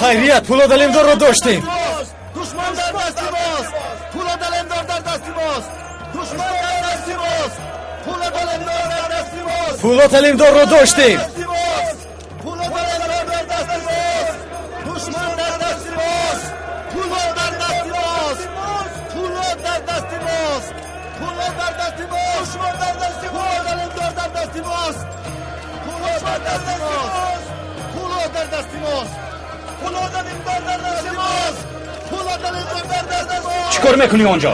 Хайрият, Пулод Алимдорро доштем. Душман дар дасти мост. Пулод Алимдор дар дасти мост. Душман дар дасти мост. Пулод Алимдор дар дасти мост. Пулод Алимдорро доштем. Пулод Алимдор дар дасти мост. Душман дар дасти мост. Пулод дар дасти мост. Пулод дар дасти мост. Пулод дар дасти мост. Душман дар дасти мост. Пулод Алимдор дар дасти мост. Пулод дар дасти мост. Пулод дар дасти мост. Пулод Алимдор дар дасти мост. Пулод Алимдор дар дасти мост. Чӣ кор мекунӣ онҷо?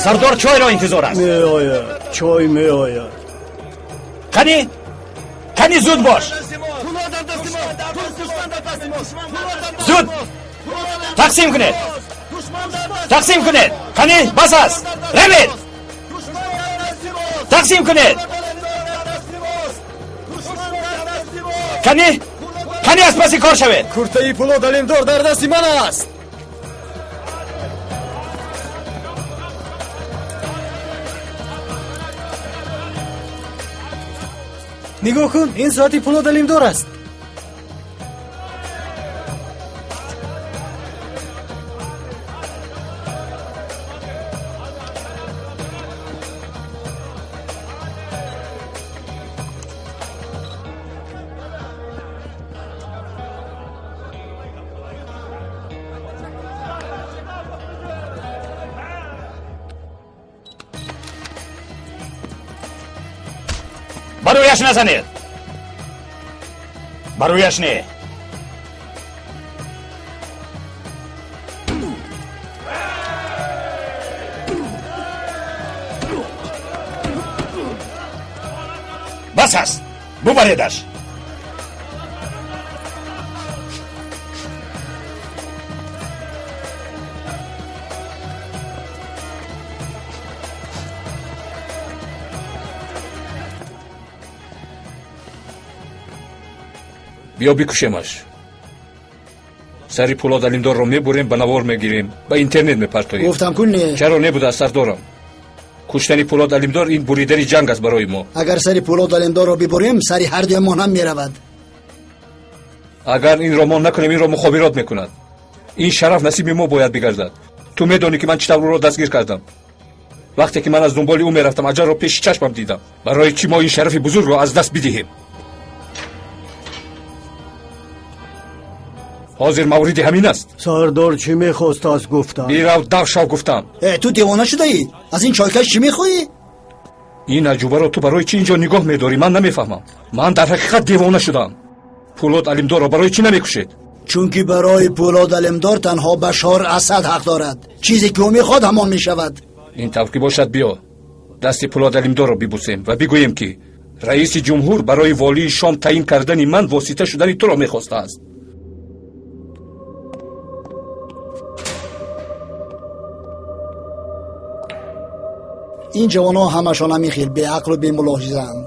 Сардор чойро интизор аст. Меояд, чой меояд. Қани? Қани, зуд бош. Пулод дар дасти мост. Душман дар дасти мост. Зуд! Тақсим кунед. Тақсим кунед. Қани, бас аст. Равед. Тақсим кунед. Қани? Қани, аз паси кор шавед. Куртаи Пулод Алимдор дар дасти ман аст. Нигоҳ кун, ин соати Пулод Алимдор аст. Ба рӯяш назанед, ба рӯяш не. Бас аст, бубаредаш. Биё, бикушемаш. Сари Пулод Алимдорро мебурем, ба навор мегирем, ба интернет мепартоем. Гуфтам ку не. Чаро не буда, сардорам? Куштани Пулод Алимдор ин буридани ҷанг аст барои мо. Агар сари Пулод Алимдорро бибурем, сари ҳар дуямон ҳам меравад. Агар инро мо накунем, инро мухобирот мекунад. Ин шараф насиби мо бояд бигардад. Ту медонӣ, ки ман чӣ тавр ӯро дастгир кардам. Вақте ки ман аз дунболи ӯ мерафтам, аҷалро пеши чашмам дидам. Барои чӣ мо ин шарафи бузургро аз даст бидиҳем? Ҳозир мавриди ҳамин аст. Сардор чӣ мехостааст гуфтам? Бирав, дав шав, гуфтам. Э, ту девона шудаӣ? Аз ин чойкаш чӣ мехоҳӣ? Ин аҷубаро ту барои чӣ инҷо нигоҳ медорӣ, ман намефаҳмам. Ман дар ҳақиқат девона шудам. Пулод Алимдорро барои чӣ намекушед? Чунки барои Пулод Алимдор танҳо Башор Асад ҳақ дорад. Чизе ки ӯ мехоҳад, ҳамон мешавад. Ин тавр ки бошад, биё дасти Пулод Алимдорро бибусем ва бигӯем, ки раиси ҷумҳур барои волии Шом таъин кардани ман восита шудани туро мехостааст. Ин ҷавонҳо ҳамашон ҳамин хел беақлу бемулоҳизаанд.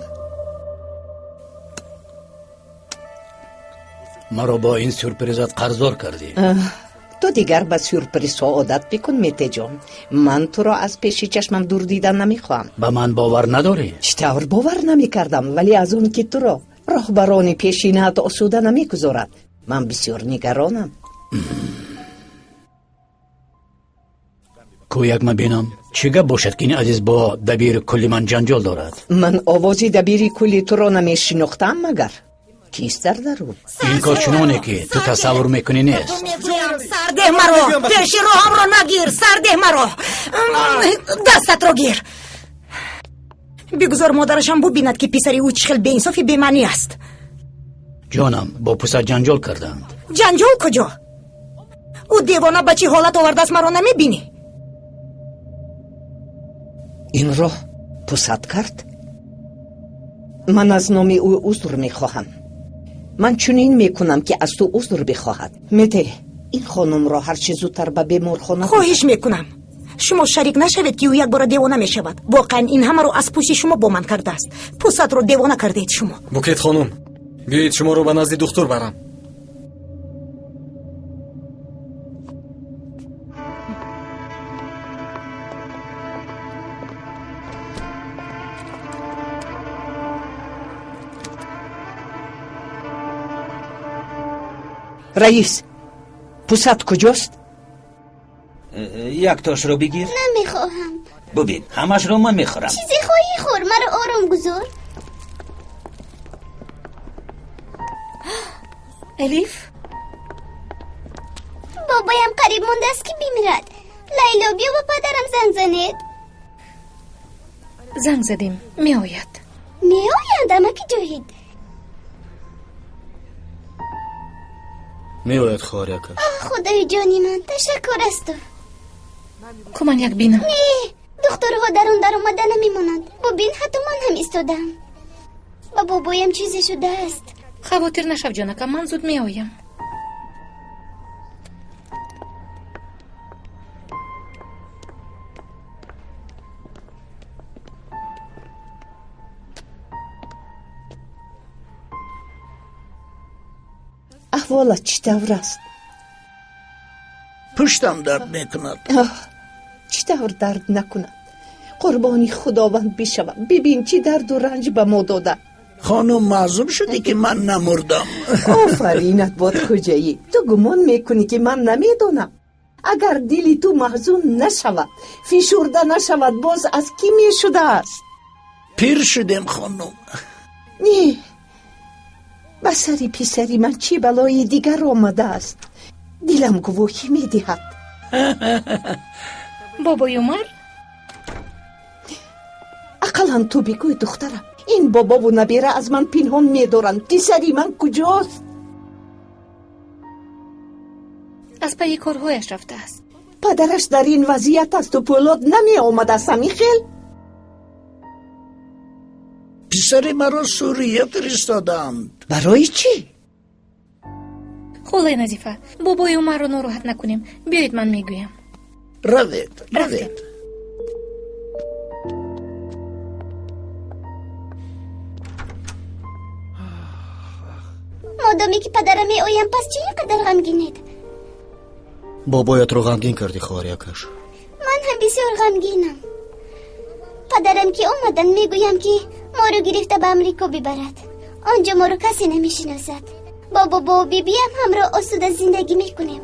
Маро бо ин сюрпризат қарздор кардӣ. Ту дигар ба сюрпризҳо одат бикун, Метеҷон. Ман туро аз пеши чашмам дур дидан намехоҳам. Ба ман бовар надорӣ? Чӣ тавр бовар намекардам, вале аз он ки туро роҳбарони пешинаат осуда намегузорад, ман бисёр нигаронам. Ку як ман бинам, чӣ гап бошад, ки ин азиз бо дабири кулли ман ҷанҷол дорад? Ман овози дабири кулли туро намешинохтам, магар кист дар дарун? Ин кор чуноне ки ту тасаввур мекунӣ нест. Мегӯям, сардеҳ маро, пеши роҳамро нагир, сардеҳ маро, дастатро гир. Бигузор модарашам бубинад, ки писари ӯ чӣ хел беинсофи бемаънӣ аст. Ҷонам, бо пусар ҷанҷол карданд. Ҷанҷол куҷо? Ӯ девона ба чӣ ҳолат овардааст, маро намебинӣ? Инро пусат кард? Ман аз номи ӯ узр мехоҳам. Ман чунин мекунам, ки аз ту узр бихоҳад. Мете, ин хонумро ҳарчи зудтар ба беморхона. Хоҳиш мекунам, шумо шарик нашавед, ки ӯ якбора девона мешавад. Воқеан, ин ҳамаро аз пушти шумо бо ман кардааст. Пусатро девона кардаед шумо. Букет хонум, биёед, шуморо ба назди духтур барам. Раис, пусат куҷост? Яктошро бигир. Намехоҳам. Бубин, ҳамашро ман мехӯрам. Чизе хоҳӣ хӯр, маро ором гузор. Элиф? Бобоям қариб мондааст ки бимирад. Лайло, биё ба падарам занг занед. Занг задем, меояд. Меоянд, амаки Ҷоҳид? Меояд, хоҳари акаш. Оҳ, худои ҷони ман, ташаккур аз ту. Ку ман як бинам. Не, духтурҳо дар он даромада намемонанд. Бубин, ҳатто ман ҳам истодаам. Ба бобоям чизе шудааст. Хавотир нашав, ҷонакам, ман зуд меоям. Аҳволат чӣ тавр аст? Пуштам дард мекунад. Чӣ тавр дард накунад? Қурбони Худованд бишавам. Бибин, чӣ дарду ранҷ ба мо дода. Хонум, маъзум шудӣ ки ман намурдам. Офаринат бод, хоҷаӣ. Ту гумон мекунӣ ки ман намедонам? Агар дили ту маҳзун нашавад, фишурда нашавад, боз аз кӣ мешудааст? Пир шудем, хонум. Не, ба сари писари ман чӣ балои дигар омадааст? Дилам гувоҳӣ медиҳад. Бобои Умар? Ақаллан ту бигӯй, духтарам, ин бобову набера аз ман пинҳон медоранд. Писари ман куҷост? Аз пайи корҳояш рафтааст. Падараш дар ин вазъият асту Пӯлод намеомадааст, ҳамин хел? Писари маро Сурия фиристоданд. Барои чӣ? Холаи Назифа, бобои Умарро нороҳат накунем. Биёед, ман мегӯям. Равед, равед. Модоме ки падарам меоям, пас чӣ ин қадар ғамгинед? Бобоятро ғамгин кардӣ, хоҳари акаш. Ман ҳам бисёр ғамгинам. Падарам ки омаданд, мегӯям ки моро гирифта ба Амрико бибарад. Он ҷо моро касе намешиносад. Бо бобову бибиям ҳамроҳ осуда зиндагӣ мекунем.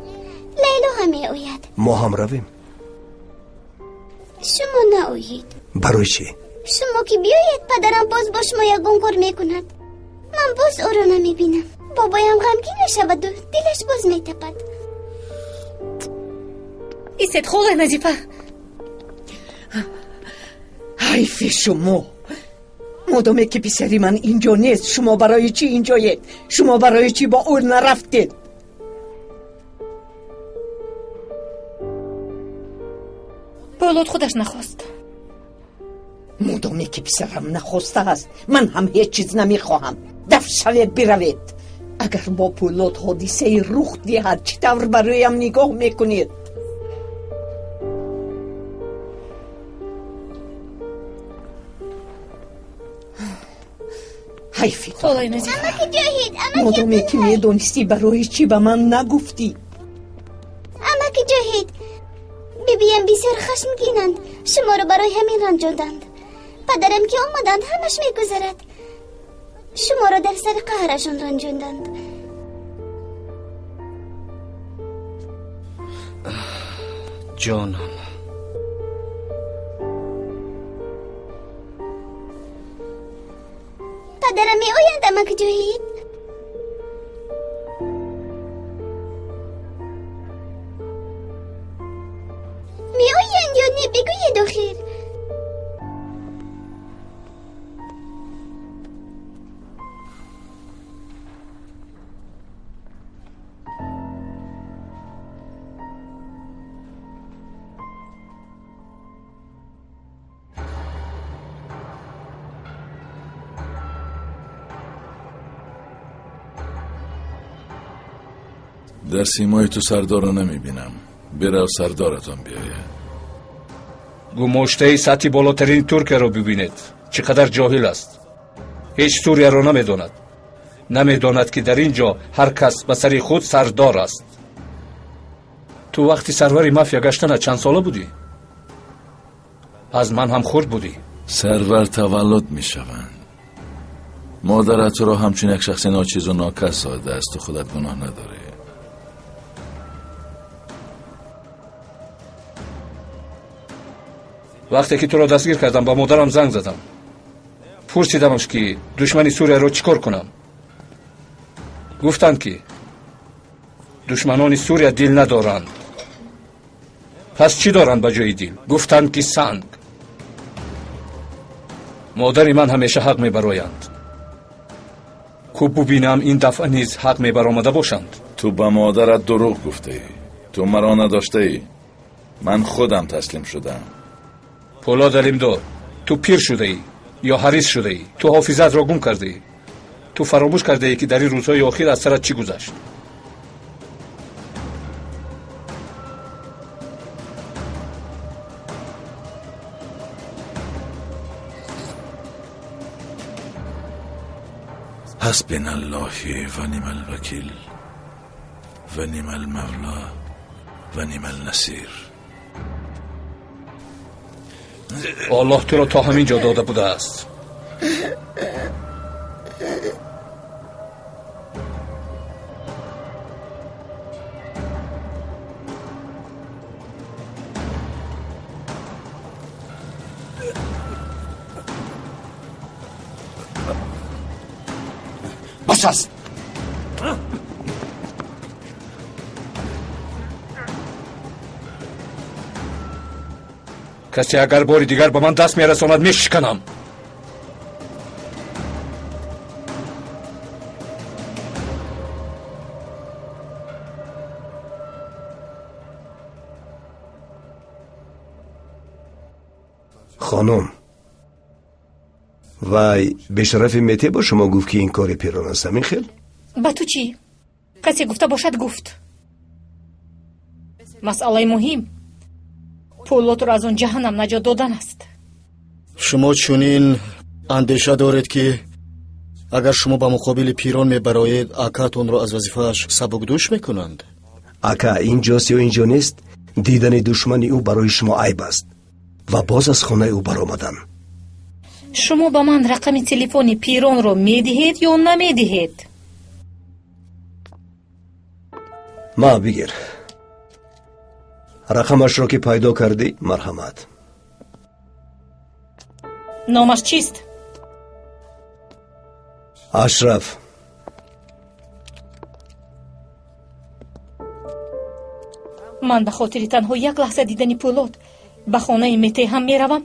Лайло ҳам меояд. Мо ҳам равем? Шумо наоед. Барои чӣ? Шумо ки биёед, падарам боз бо шумо ягон кор мекунад. Ман боз ӯро намебинам. Бобоям ғамгин мешаваду дилаш боз метапад. Истед, холаи Назифа. Ҳайфи шумо. Модоме ки писари ман инҷо нест, шумо барои чӣ инҷоед? Шумо барои чӣ бо ӯ нарафтед? Пӯлод худаш нахост. Модоме ки писарам нахостааст, ман ҳам ҳеҷ чиз намехоҳам. Дафт шавед, биравед. Агар бо Пӯлод ҳодисае рух диҳад, чӣ тавр ба рӯям нигоҳ мекунед? Ҳайфи ту. Холаи Назифа. Амаки Ҷоҳид, амаки Модоме ки медонистӣ, барои чӣ ба ман нагуфтӣ? Амаки Ҷоҳид, бибиям бисёр хашмгинанд. Шуморо барои ҳамин ранҷонданд. Падарам ки омаданд, ҳамаш мегузарад. Шуморо дар сари қаҳрашон ранҷонданд. Ҷонам. Падарам меоянд, амаки Ҷоҳид? Меоянд ё не, бигӯед охир. Дар симои ту сардорро намебинам. Бирав, сардоратон биёяд. Гумоштаи сатҳи болотарини Туркияро бибинед, чӣ қадар ҷоҳил аст. Ҳеҷ Сурияро намедонад. Намедонад, ки дар ин ҷо ҳар кас ба сари худ сардор аст. Ту вақти сарвари мафия гаштана чанд сола будӣ? Аз ман ҳам хурд будӣ. Сарвар таваллуд мешаванд. Модарат туро ҳамчун як шахси ночизу нокас зодааст. Ту худат гуноҳ надорӣ. Вақте ки туро дастгир кардам, ба модарам занг задам. Пурсидамаш, ки душмани Сурияро чӣ кор кунам. Гуфтанд, ки душманони Сурия дил надоранд. Пас чӣ доранд ба ҷои дил? Гуфтанд, ки санг. Модари ман ҳамеша ҳақ мебароянд. Ку бубинам, ин дафъа низ ҳақ мебаромада бошанд. Ту ба модарат дурӯғ гуфтаӣ. Ту маро надоштаӣ. Ман худам таслим шудам. Пӯлод Алимдор, ту пир шудаӣ ё ҳарис шудаӣ. Ту ҳофизатро гум кардаӣ. Ту фаромӯш кардаӣ, ки дар ин рӯзҳои охир аз сарат чӣ гузашт. حسبنا الله و نعم الوکیل و نعم المولا و نعم النصیر. Аллоҳ туро то ҳамин ҷо дода будааст. Бас аст. Касе агар бори дигар ба ман даст мерасонад, мешиканам. Хонум, вай бешарафи Мете бо шумо гуфт, ки ин кори пирон аст, ҳамин хел? Ба ту чӣ? Касе гуфта бошад, гуфт. Масъалаи муҳим Пӯлодро аз он ҷаҳаннам наҷот додан аст. Шумо чунин андеша доред, ки агар шумо ба муқобили пирон мебароед, акаатонро аз вазифааш сабукдӯш мекунанд? Ака инҷост ё инҷо нест, дидани душмани ӯ барои шумо айб аст ва боз аз хонаи ӯ баромадан. Шумо ба ман рақами телефони пиронро медиҳед ё намедиҳед? Ма, бигир. Рақамашро ки пайдо кардӣ, марҳамат. Номаш чист? Ашраф. Ман ба хотири танҳо як лаҳза дидани Пӯлод ба хонаи Мете ҳам меравам,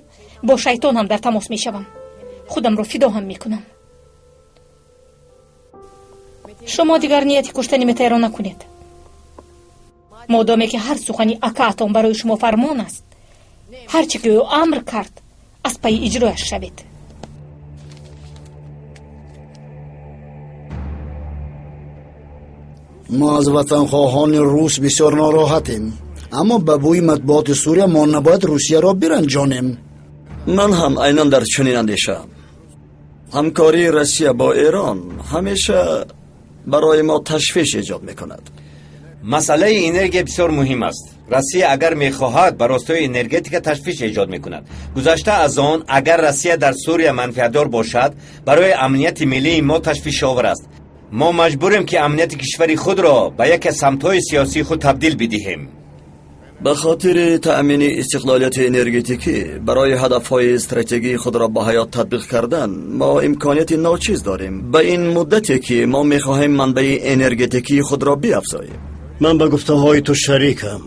бо шайтон ҳам дар тамос мешавам, худамро фидо ҳам мекунам. Шумо дигар нияти куштани Метеро накунед. Модоме ки ҳар сухани акаатон барои шумо фармон аст, ҳар чӣ ки ӯ амр кард, аз пайи иҷрояш шавед. Мо аз ватанхоҳони рус бисёр нороҳатем, аммо ба бӯи матбуоти Сурия мо набояд Русияро биранҷонем. Ман ҳам айнан дар чунин андешаам. Ҳамкории Россия бо Эрон ҳамеша барои мо ташвиш эҷод мекунад. Масъалаи энергия бисёр муҳим аст. Россия агар мехоҳад, ба ростои энергетика ташвиш эҷод мекунад. Гузашта аз он, агар Россия дар Сурия манфиатдор бошад, барои амнияти миллии мо ташвишовар аст. Мо маҷбурем, ки амнияти кишвари худро ба яке аз самтҳои сиёсии худ табдил бидиҳем. Ба хотири таъмини истиқлолияти энергетикӣ барои ҳадафҳои стратегии худро ба ҳаёт татбиқ кардан мо имконияти ночиз дорем, ба ин муддате ки мо мехоҳем манбаи энергетикии худро биафзоем. Ман ба гуфтаҳои ту шарикам.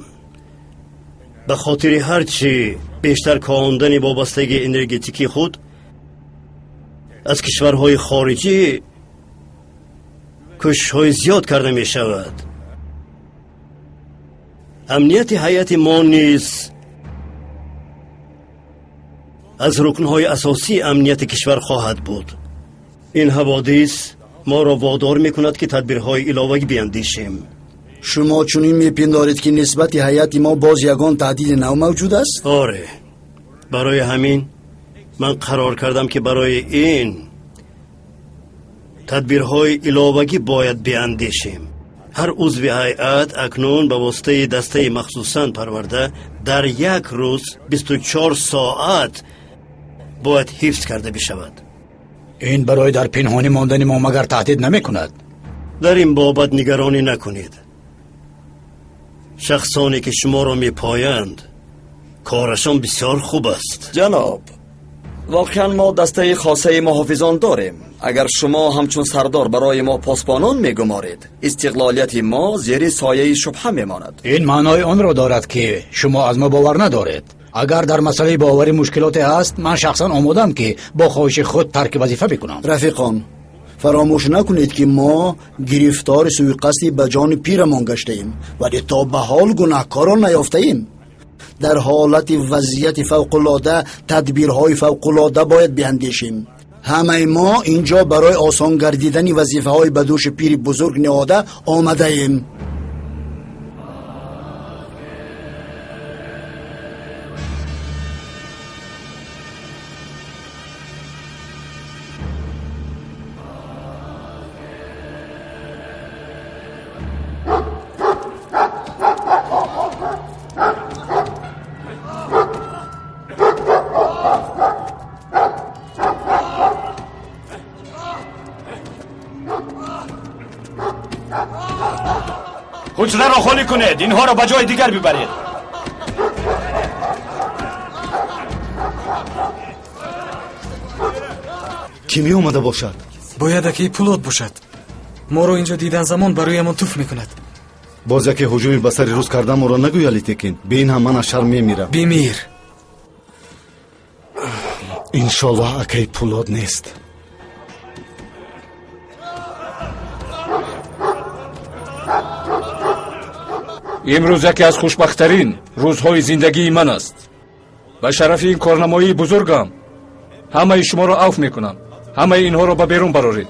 Ба хотири ҳарчи бештар коҳондани вобастагии энергетикии худ аз кишварҳои хориҷӣ кӯшишҳои зиёд карда мешавад. Амнияти ҳайати мо низ аз рукнҳои асосии амнияти кишвар хоҳад буд. Ин ҳаводис моро водор мекунад, ки тадбирҳои иловагӣ биандешем. Шумо чунин мепиндоред, ки нисбати ҳайати мо боз ягон таҳдиди нав мавҷуд аст? Оре, барои ҳамин ман қарор кардам, ки барои ин тадбирҳои иловагӣ бояд биандешем. Ҳар узви ҳайат акнун ба воситаи дастаи махсусан парварда дар як рӯз 24 соат бояд ҳифз карда бишавад. Ин барои дар пинҳонӣ мондани мо магар таҳдид намекунад? Дар ин бобат нигаронӣ накунед. Шахсоне ки шуморо мепоянд, Корашон бисёр хуб аст. Ҷаноб, воқеан мо дастаи хосаи муҳофизон дорем. Агар шумо ҳамчун сардор барои мо посбонон мегуморед, истиқлолияти мо зери сояи шубҳа мемонад. Ин маънои онро дорад, ки шумо аз мо бовар надоред. Агар дар масъалаи боварӣ мушкилоте ҳаст, ман шахсан омодам, ки бо хоҳиши худ тарки вазифа бикунам. Рафиқон, фаромӯш накунед, ки мо гирифтори суиқасди ба ҷони пирамон гаштаем, вале то ба ҳол гунаҳкорро наёфтаем. Дар ҳолати вазъияти фавқулода тадбирҳои фавқулода бояд биандешем. Ҳамаи мо инҷо барои осон гардидани вазифаҳои ба дӯши пири бузург ниҳода омадаем. ҳуҷраро холӣ кунед, инҳоро ба ҷои дигар бибаред. Кӣ меомада бошад? Бояд акаи Пулод бошад. Моро инҷо дидан замон бароямон туф мекунад. Боз яке ҳуҷуми ба сари рӯз карданморо нагӯй, Алитекин. Бе ин ҳам ман аз шарм мемирам. Бимир. Иншоллоҳ, акаи Пулод нест. Имрӯз яке аз хушбахттарин рӯзҳои зиндагии ман аст. Ба шарафи ин корнамоии бузургам ҳамаи шуморо авф мекунам. Ҳамаи инҳоро ба берун бароред.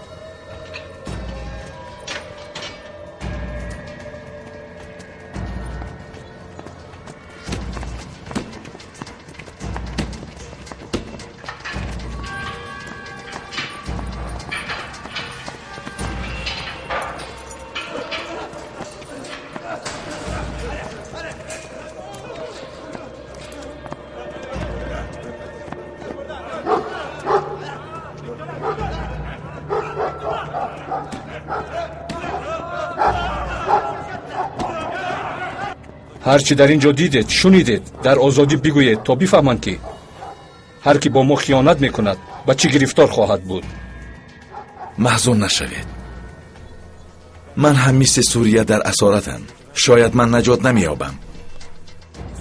Ҳарчи дар ин ҷо дидед, шунидед, дар озодӣ бигӯед, то бифаҳманд, ки ҳар ки бо мо хиёнат мекунад, ба чӣ гирифтор хоҳад буд. Маҳзун нашавед. Ман ҳам мисли Сурия дар асоратам. Шояд ман наҷот намеёбам,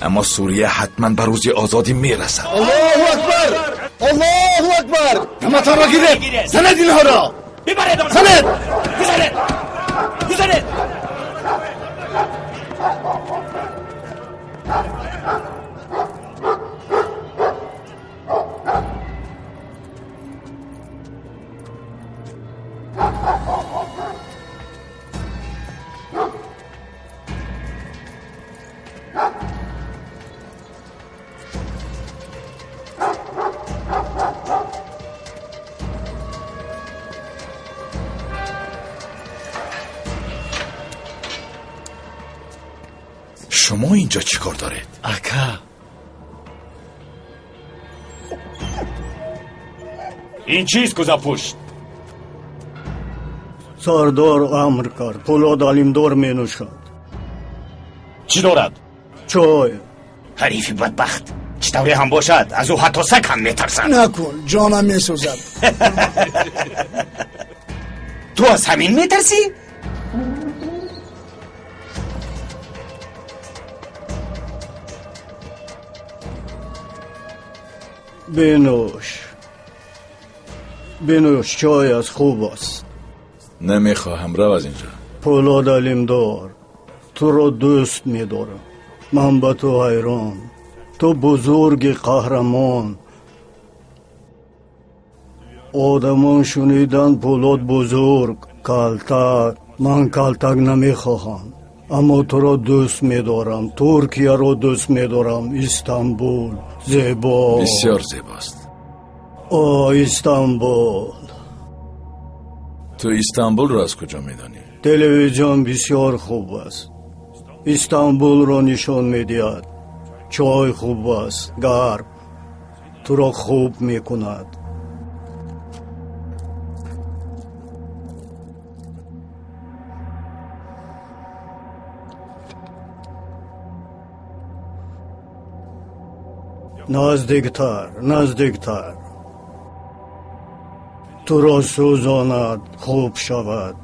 аммо Сурия ҳатман ба рӯзи озодӣ мерасад. Аллоҳу акбар! Аллоҳу акбар! Ҳаматонро гиред! Занед инҳоро! Занед! Бизанед! Бизанед! Шумо инҷо чӣ кор доред? Ака. Ин чист, кӯзапушт? Сардор амр кард, Пулод Алимдор менӯшад. Чӣ дорад? Чой. Ҳарифи бадбахт, чӣ тавре ҳам бошад, аз ӯ ҳатто саг ҳам метарсад. Накун, ҷонам месӯзад. Ту аз ҳамин метарсӣ? Бинӯш, бинӯш, чой аз хуб аст. Намехоҳам, рав аз инҷо. Пулод Алимдор, туро дӯст медорам. Ман ба ту ҳайрон. Ту бузурги қаҳрамон. Одамон шуниданд Пулод бузург, калтак. Ман калтак намехоҳам, аммо туро дӯст медорам. Туркияро дӯст медорам. Истанбул зебо. Бисёр зебост. О, Истанбул. Ту Истанбулро аз куҷо медонӣ? Телевизион бисёр хуб аст. Истанбулро нишон медиҳад. Чой хуб аст, гарм. Туро хуб мекунад. Наздиктар, наздиктар. Туро сӯзонад, хуб шавад.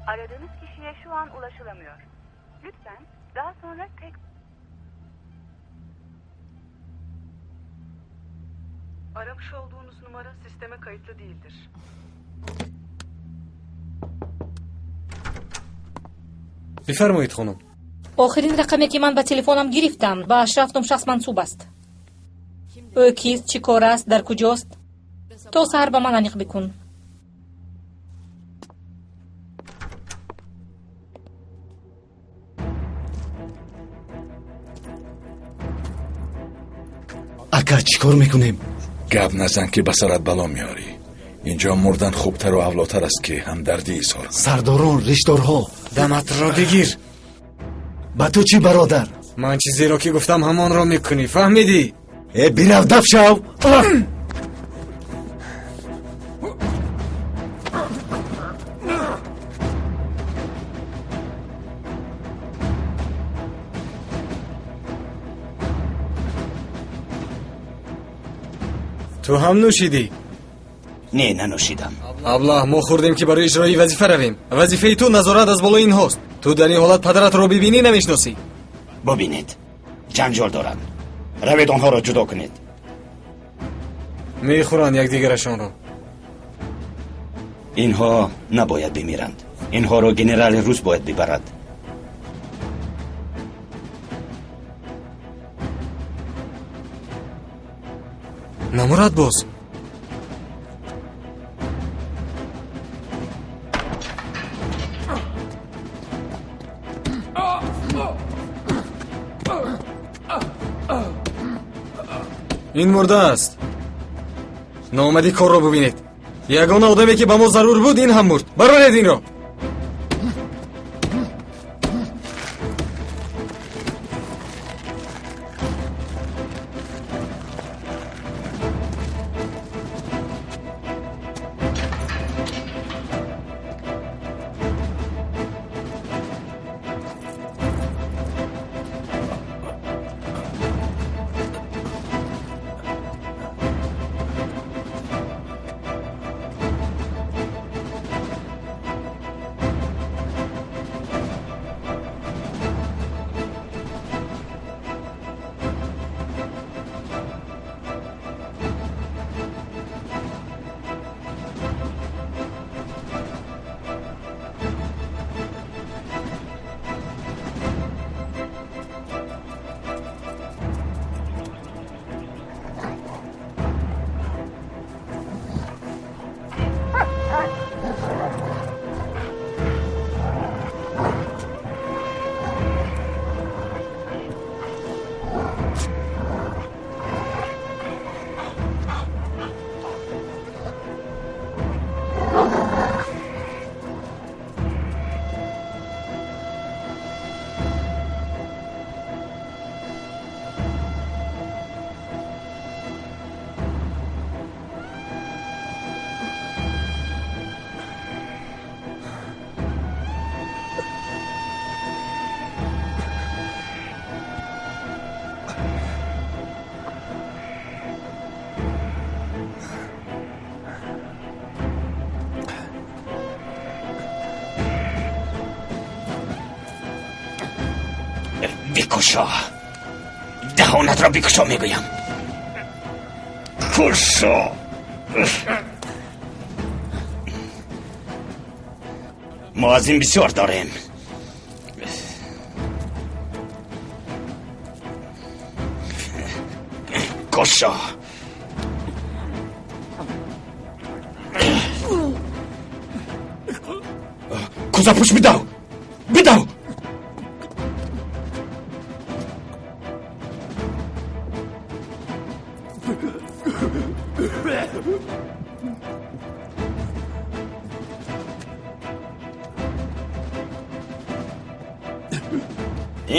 Aradığınız kişiye şu an ulaşılamıyor. Lütfen daha sonra tek... Aramış olduğunuz numara sisteme kayıtlı değildir. Бифармоед, хонум. Охирин рақаме ки ман ба телефонам гирифтам, ба Ашраф ном шахс мансуб аст. Ӯ кист, чӣ кор аст, дар куҷост? То саҳар ба ман аниқ бикун. Ака, чӣ кор мекунем? Гап назан, ки ба сарат бало меорӣ. Инҷо мурдан хубтару авлотар аст, ки ҳамдардӣ изҳор. Сардорон, ришдорҳо. Даматро бигир. Ба ту чӣ, бародар? Ман чизеро ки гуфтам, ҳамонро мекунӣ, фаҳмидӣ? Э, бирав, даф шав. Ту ҳам нӯшидӣ? Не, нанӯшидам. Аблаҳ, мо хӯрдем, ки барои иҷрои вазифа равем. Вазифаи ту назорат аз болои инҳост. Ту дар ин ҳолат падаратро бибинӣ, намешиносӣ. Бубинед, ҷанҷол доранд. Равед, онҳоро ҷудо кунед. Мехӯранд якдигарашонро. Инҳо набояд бимиранд. Инҳоро генерали рус бояд бибарад. Намурад боз. Ин мурда аст. Номадӣ корро бубинед. Ягона одаме, ки ба мо зарур буд, ин ҳам мурд. Бароред инро. Бикушо, даҳонатро бикушо, мегӯям. Кушо. Мо аз ин бисёр дорем. Кушо. Кӯзапӯш, бидав, бидав.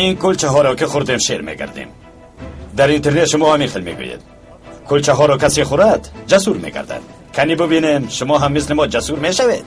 Ин кулчаҳоро ки хӯрдем, шер мегардем. Дар интернет шумо ҳамин хел мегӯед: кулчаҳоро касе хӯрад, ҷасур мегардад. Кани бубинем, шумо ҳам мисли мо ҷасур мешавед.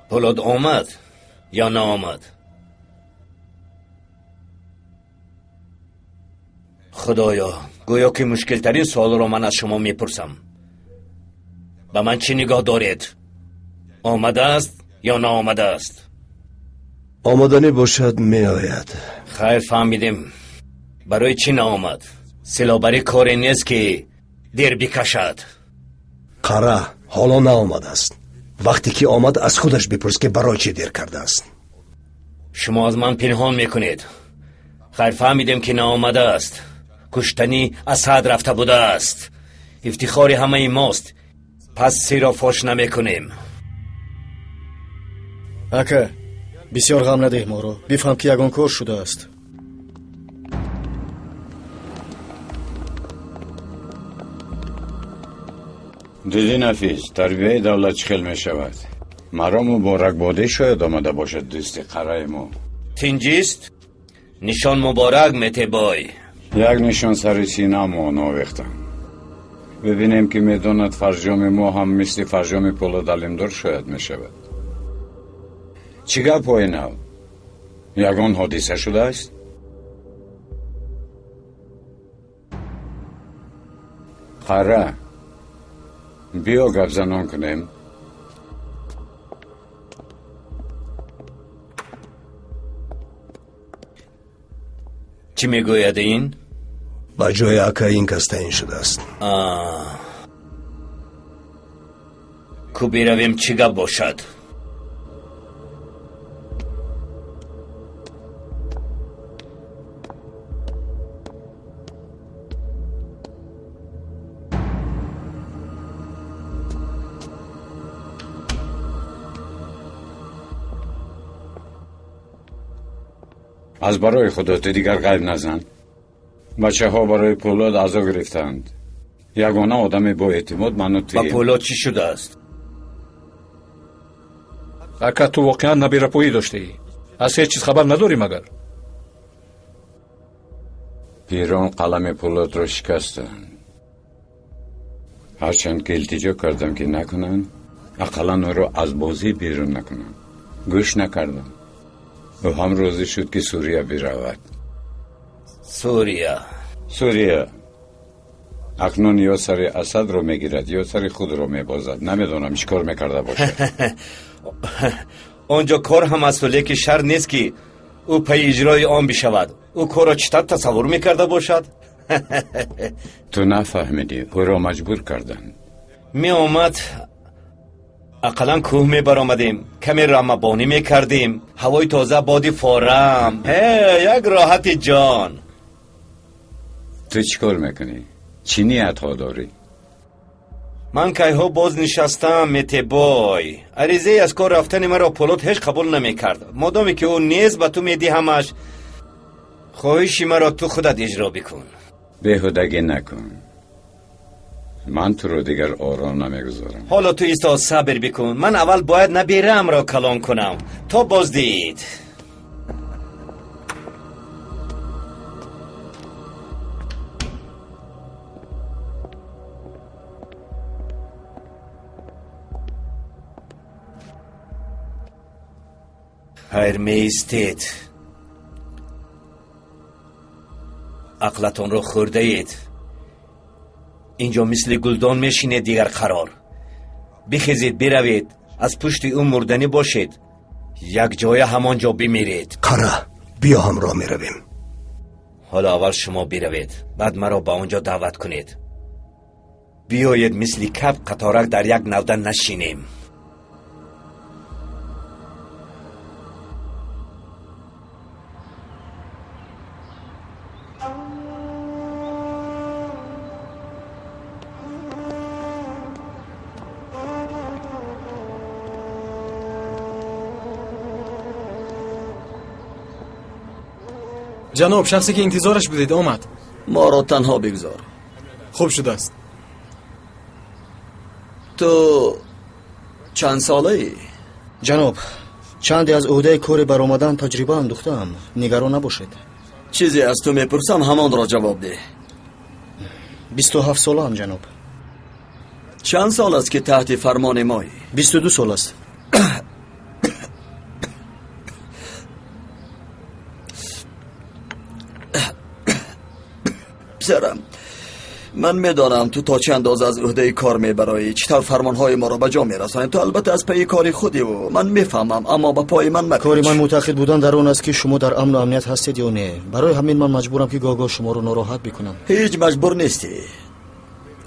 Пулод омад ё наомад? Худоё, гӯё ки мушкилтарин суолро ман аз шумо мепурсам. Ба ман чӣ нигоҳ доред? Омадааст ё наомадааст? Омаданӣ бошад, меояд. Хайр, фаҳмидем. Барои чӣ наомад? Силобарӣ коре нест, ки дер бикашад. Қара ҳоло наомадааст. Вақте ки омад, аз худаш бипурс, ки барои чӣ дер кардааст. Шумо аз ман пинҳон мекунед. Хайр, фаҳмидем, ки наомадааст. Куштани Асад рафта будааст. Ифтихори ҳамаи мост. Пас сирро фош намекунем. Ака, бисёр ғам надеҳ моро. Бифаҳм, ки ягон кор шудааст. Дидӣ, Нафис, тарбияи давлат чӣ хел мешавад? Маро муборакбодӣ шояд омада бошад, дӯсти қараи мо. Тинҷист? Нишон муборак, Метебой. Як нишон сари синаамон овехтам. Бибинем, ки медонад, фарҷоми мо ҳам мисли фарҷоми Пулод Алимдор шояд мешавад. Чӣ гапҳои нав? Ягон ҳодиса шудааст? Қара, биё гапзанон кунем. Чӣ мегӯяд ин? Ба ҷои ака ин кас таъин шудааст. Ку биравем, чӣ гап бошад? Аз барои худо, ту дигар ғайб назан. Бачаҳо барои Пулод аъзо гирифтаанд. Ягона одами боэътимод ману Ба туем. Пулод чӣ шудааст? Ака, ту воқеан набирапоӣ доштаӣ. Аз ҳеҷ чиз хабар надорӣ магар? Пирон қалами Пулодро шикастанд. Ҳарчанд ки илтиҷо кардам, ки накунанд, ақаллан ӯро аз бозӣ берун накунанд, гӯш накардам. Ӯ ҳам розӣ шуд, ки Сурия биравад. Сурия? Сурия. Акнун ё сари Асадро мегирад, ё сари худро мебозад. Намедонам, чӣ кор мекарда бошад. Он ҷо кор ҳам асту, лекин шарт нест, ки ӯ пайи иҷрои он бишавад. Ӯ корро чӣ тавр тасаввур мекарда бошад? Ту нафаҳмидӣ, ӯро маҷбур карданд. Меомад, ақаллан кӯҳ мебаромадем, каме рамабонӣ мекардем, ҳавои тоза, боди форам, як роҳати ҷон. Ту чӣ кор мекунӣ? Чӣ ниятҳо дорӣ? Ман кайҳо боз нишастам, Метебой. Аризаи аз кор рафтани маро Полот ҳеҷ қабул намекард. Модоме ки ӯ нест, ба ту медиҳамаш. Хоҳиши маро ту худат иҷро бикун. Беҳудагӣ накун. Ман туро дигар ором намегузорам. Ҳоло ту исто, сабр бикун. Ман аввал бояд набераамро калон кунам. То боздид. Хайр, меистед. Ақлатонро хӯрдаед. Инҷо мисли гулдон мешинед, дигар қарор. Бихезед, биравед, аз пушти ӯ мурданӣ бошед. Як ҷоя ҳамон ҷо бимиред. Қара, биё ҳамроҳ меравем. Ҳоло аввал шумо биравед, баъд маро ба он ҷо даъват кунед. Биёед мисли каб қаторак дар як навда нашинем. Ҷаноб, шахсе ки интизораш будед омад. Моро танҳо бигзор. Хуб шудааст. Ту чанд солаӣ? Ҷаноб, чанде аз ӯҳдаи кори баромадан таҷриба андӯхтаам. Нигарон набошед. Чизе аз ту мепурсам, ҳамонро ҷавоб деҳ. 27 солаам, ҷаноб. Чанд сол аст ки таҳти фармони моӣ? 22 сол аст. Писарам, ман медонам ту то чӣ андоза аз ӯҳдаи кор мебароӣ, чӣ тавр фармонҳои моро ба ҷо мерасонӣ. Ту албатта аз пайи кори худиву ман мефаҳмам, аммо ба пои ман мапеч. Кори ман мутаъхид будан дар он аст ки шумо дар амну амният ҳастед ё не. Барои ҳамин ман маҷбурам ки гоҳ-гоҳ шуморо нороҳат бикунам. Ҳеҷ маҷбур нестӣ.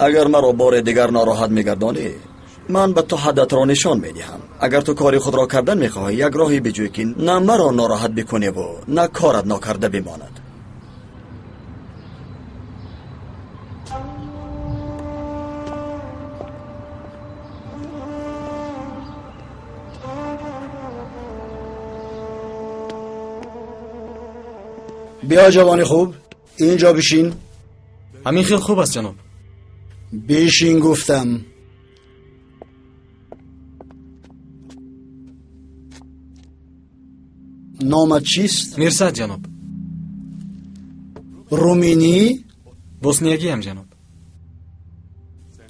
Агар маро бори дигар нороҳат мегардонӣ, ман ба ту ҳаддатро нишон медиҳам. Агар ту кори худро кардан мехоҳӣ, як роҳе биҷӯй ки на маро нороҳат бикуневу на корат нокарда бимонад. Биё ҷавони хуб, инҷо бишин. Ҳамин хел хуб аст, ҷаноб. Бишин гуфтам. Номат чист? Мирсад, ҷаноб. Руминӣ? Босниягиам, ҷаноб.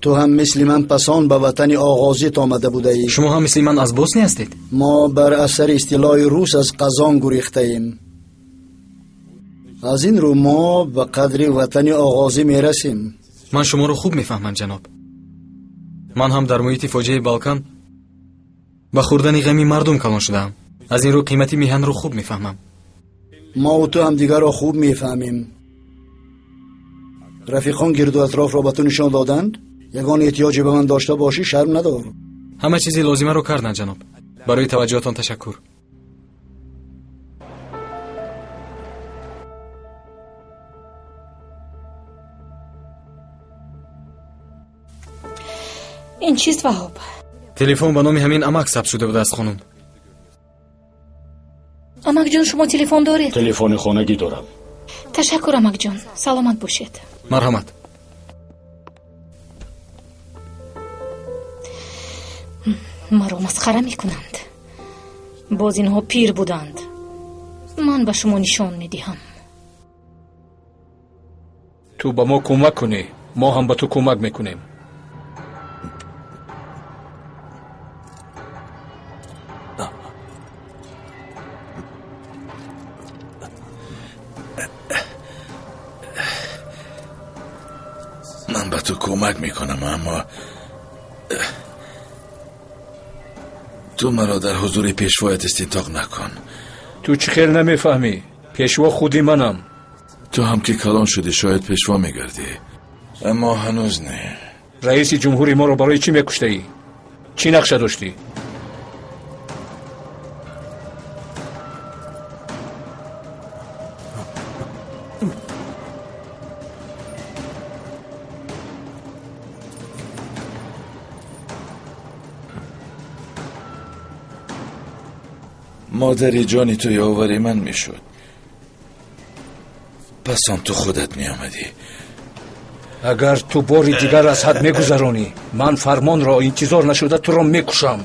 Ту ҳам мисли ман пасон ба ватани оғозит омада будаӣ. Шумо ҳам мисли ман аз Босния ҳастед? Мо бар асари истилои рус аз Қазон гурехтаем. Аз ин рӯ мо ба қадри ватани оғозӣ мерасем. Ман шуморо хуб мефаҳмам, ҷаноб. Ман ҳам дар муҳити фоҷиаи Балкан ба хӯрдани ғами мардум калон шудаам. Аз ин рӯ қимати меҳанро хуб мефаҳмам. Мо ту ҳамдигарро хуб мефаҳмем. Рафиқон гирду атрофро ба ту нишон доданд? Ягон эҳтиёҷе ба ман дошта бошӣ, шарм надор. Ҳама чизи лозимаро карданд, ҷаноб. Барои таваҷҷӯҳатон ташаккур. Ин чист, Ваҳоб? Телефон ба номи ҳамин амак сабт шуда будааст, хонум. Амакҷон, шумо телефон доред? Телефони хонагӣ дорам. Ташаккур, амакҷон, саломат бошед. Марҳамат. Маро масхара мекунанд. Боз инҳо пир буданд. Ман ба шумо нишон медиҳам. Ту ба мо кӯмак кунӣ, мо ҳам ба ту кӯмак мекунем. Ман ба ту кӯмак мекунам, аммо ту маро дар ҳузури пешвоят истинтоқ накун. Ту чӣ хел намефаҳмӣ? Пешво худи манам. Ту ҳам ки калон шудӣ, шояд пешво мегардӣ, аммо ҳанӯз не. Раиси ҷумҳури моро барои чӣ мекуштаӣ? Чӣ нақша доштӣ? Модари ҷони ту ёвари ман мешуд. Пас он ту худат меомадӣ. Агар ту бори дигар аз ҳад мегузаронӣ, ман фармонро интизор нашуда туро мекушам.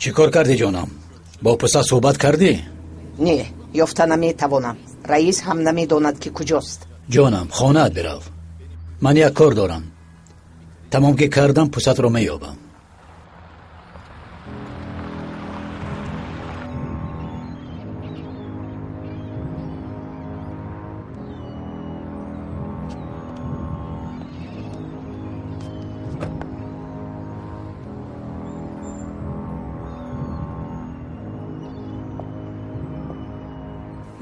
Чӣ кор кардӣ, ҷонам? Бо писар суҳбат кардӣ? Не, ёфта наметавонам. Раис ҳам намедонад, ки куҷост. Ҷонам, хонаат бирав. Ман як кор дорам. Тамом ки кардам, пусатро меёбам.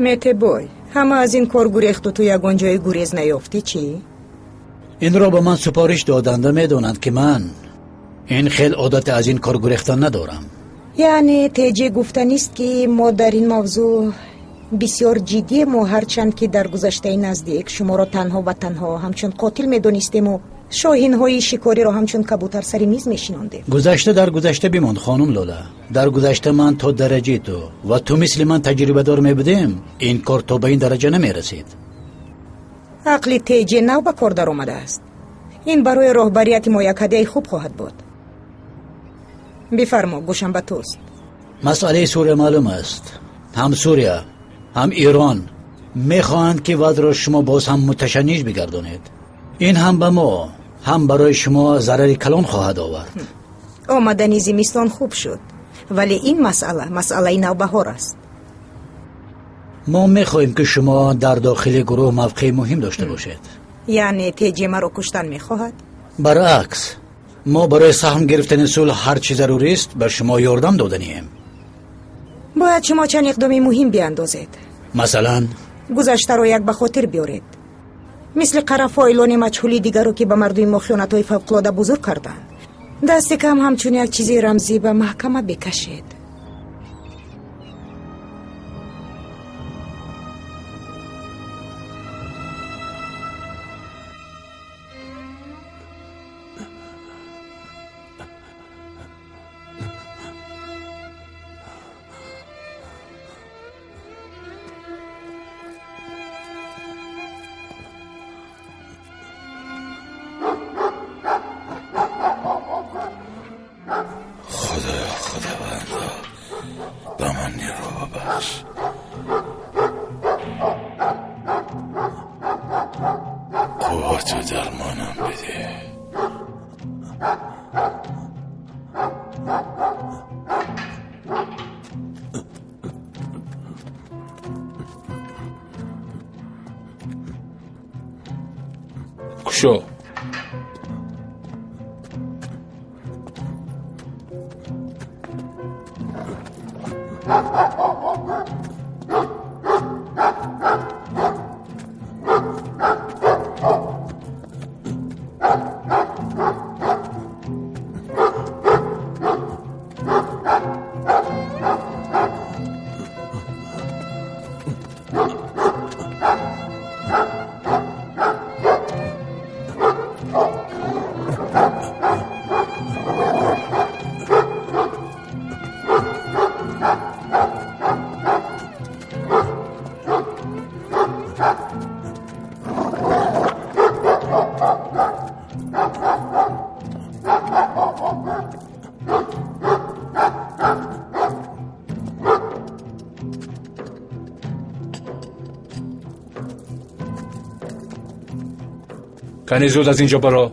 Метебой, ҳама аз ин кор гурехту ту ягон ҷои гурез наёфтӣ, чӣ? Инро ба ман супориш доданда медонанд, ки ман ин хел одати аз ин кор гурехтан надорам. Яъне теҷе гуфтанист, ки мо дар ин мавзӯъ бисёр ҷиддиему, ҳарчанд ки дар гузаштаи наздик шуморо танҳо ва танҳо ҳамчун қотил медонистему шоҳинҳои шикориро ҳамчун кабутар сари миз мешинондем. Гузашта дар гузашта бимонд, хонум Лола. Дар гузашта ман то дараҷаи ту ва ту мисли ман таҷрибадор мебудем, ин кор то ба ин дараҷа намерасид. Ақли теҷе нав ба кор даромадааст. Ин барои роҳбарияти мо як ҳадияи хуб хоҳад буд. Бифармо, гӯшам ба туст. Масъалаи Сурия маълум аст. Ҳам Сурия, ҳам Эрон мехоҳанд, ки вазъро шумо боз ҳам муташанниҷ бигардонед. Ин ҳам ба мо, ҳам барои шумо зарари калон хоҳад овард. Омадани зимистон хуб шуд, вале ин масъала масъалаи навбаҳор аст. Мо мехоҳем, ки шумо дар дохили гурӯҳ мавқеи муҳим дошта бошед. Яъне теҷе маро куштан мехоҳад? Баръакс, мо барои саҳм гирифтани сулҳ ҳар чӣ зарурист ба шумо ёрдам доданием. Бояд шумо чанд иқдоми муҳим биандозед. Масалан? Гузаштаро як ба хотир биёред. Мисли қарафоилони маҷҳули дигаро, ки ба мардуми мо хиёнатҳои фавқулода бузург карданд, дасти кам ҳамчун як чизи рамзӣ ба маҳкама бикашед. Кушо. Кани зуд аз инҷо баро.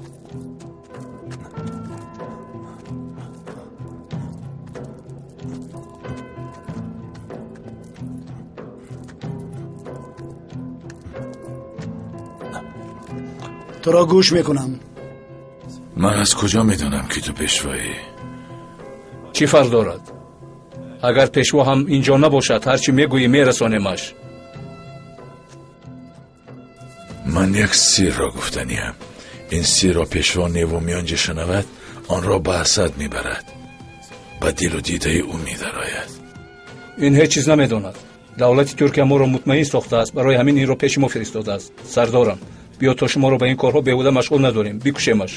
Туро гӯш мекунам. Ман аз куҷо медонам, ки ту пешвоӣ? Чӣ фарқ дорад? Агар пешво ҳам инҷо набошад, ҳар чӣ мегӯӣ мерасонемаш. Ман як сирро гуфтаниям. Ин сирро пешво неву миёнҷи шунавад, онро ба Асад мебарад, ба дилу дидаи ӯ медарояд. Ин ҳеҷ чиз намедонад. Давлати Туркия моро мутмаин сохтааст, барои ҳамин инро пеши мо фиристодааст. Сардорам, биё то шуморо ба ин корҳо беҳуда машғул надорем, бикушемаш.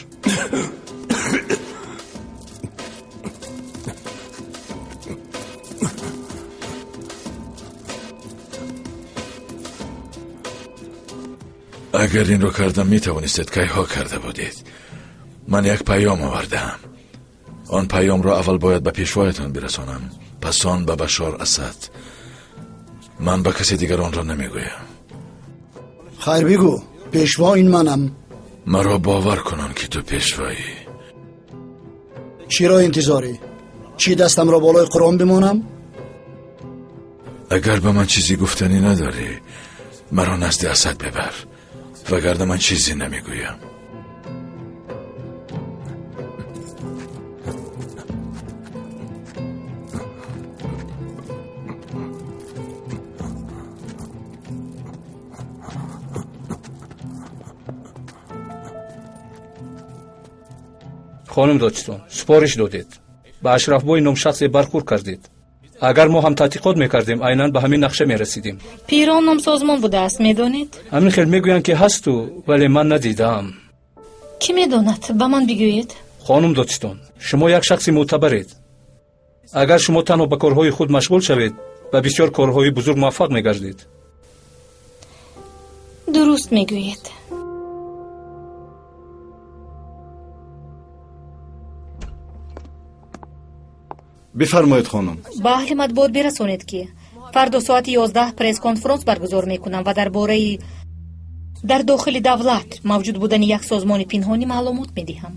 Агар инро кардам, метавонистед кайҳо карда будед. Ман як паём овардаам. Он паёмро аввал бояд ба пешвоятон бирасонам, пас он ба Башор Асад. Ман ба касе дигар онро намегӯям. Хайр, бигӯ, пешво ин манам. Маро бовар кунон, ки ту пешвоӣ. Чиро интизорӣ? Чӣ дастамро болои Қуръон бимонам? Агар ба ман чизе гуфтанӣ надорӣ, маро назди Асад бибар, вагарна ман чизе намегӯям. Хонум додстон, супориш додед, ба Ашрафбой ном шахсе бархӯрд кардед. Агар мо ҳам таҳқиқот мекардем, айнан ба ҳамин нақша мерасидем. Пирон ном созмон будааст, медонед? Ҳамин хел мегӯянд, ки ҳасту, вале ман надидаам. Кӣ медонад? Ба ман бигӯед. Хонум додстон, шумо як шахси мӯътабаред. Агар шумо танҳо ба корҳои худ машғул шавед, ба бисёр корҳои бузург муваффақ мегардед. Дуруст мегӯед. Бифармоед, хонум. Ба аҳли матбуот бирасонед, ки фардо соати 11 пресс-конфронс баргузор мекунам ва дар бораи дар дохили давлат мавҷуд будани як созмони пинҳонӣ маълумот медиҳам.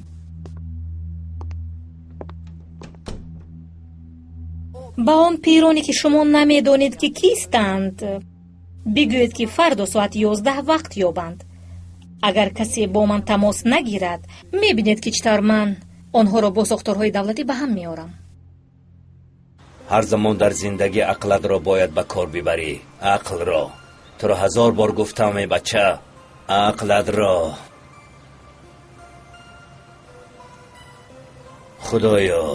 Ба он пироне, ки шумо намедонед, ки кистанд, бигӯед, ки фардо соати 11 вақт ёбанд. Агар касе бо ман тамос нагирад, мебинед, ки чӣ тавр ман онҳоро бо сохторҳои давлатӣ ба ҳам меорам. Ҳар замон дар зиндагӣ ақлатро бояд ба кор бибарӣ. Ақлро. Туро ҳазор бор гуфтам, эй бача, ақлатро. Худоё,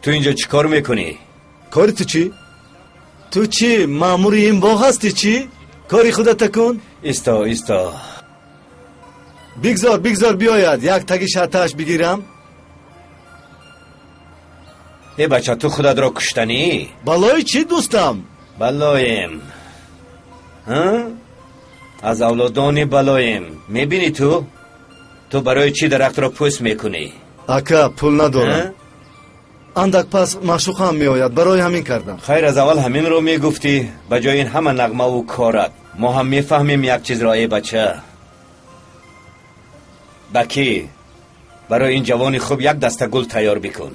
ту инҷо чӣ кор мекунӣ? Кори ту чӣ? Ту чӣ, маъмури ин боғ ҳастӣ чӣ? Кори худата кун. Исто, исто. Бигзор, бигзор биёяд, як таги шартааш бигирам. Э бача, ту худатро куштанӣ? Балои чӣ, дӯстам? Балоем. Аз авлодони балоем. Мебинӣ ту? Ту барои чӣ дарахтро пӯст мекунӣ? Ака, пул надорам. Андак пас маъшуқам меояд, барои ҳамин кардам. Хайр, аз аввал ҳаминро мегуфтӣ, ба ҷои ин ҳама нағмаву корат. Мо ҳам мефаҳмем як чизро, эй бача. Ба кӣ? Барои ин ҷавони хуб як даста гул тайёр бикун.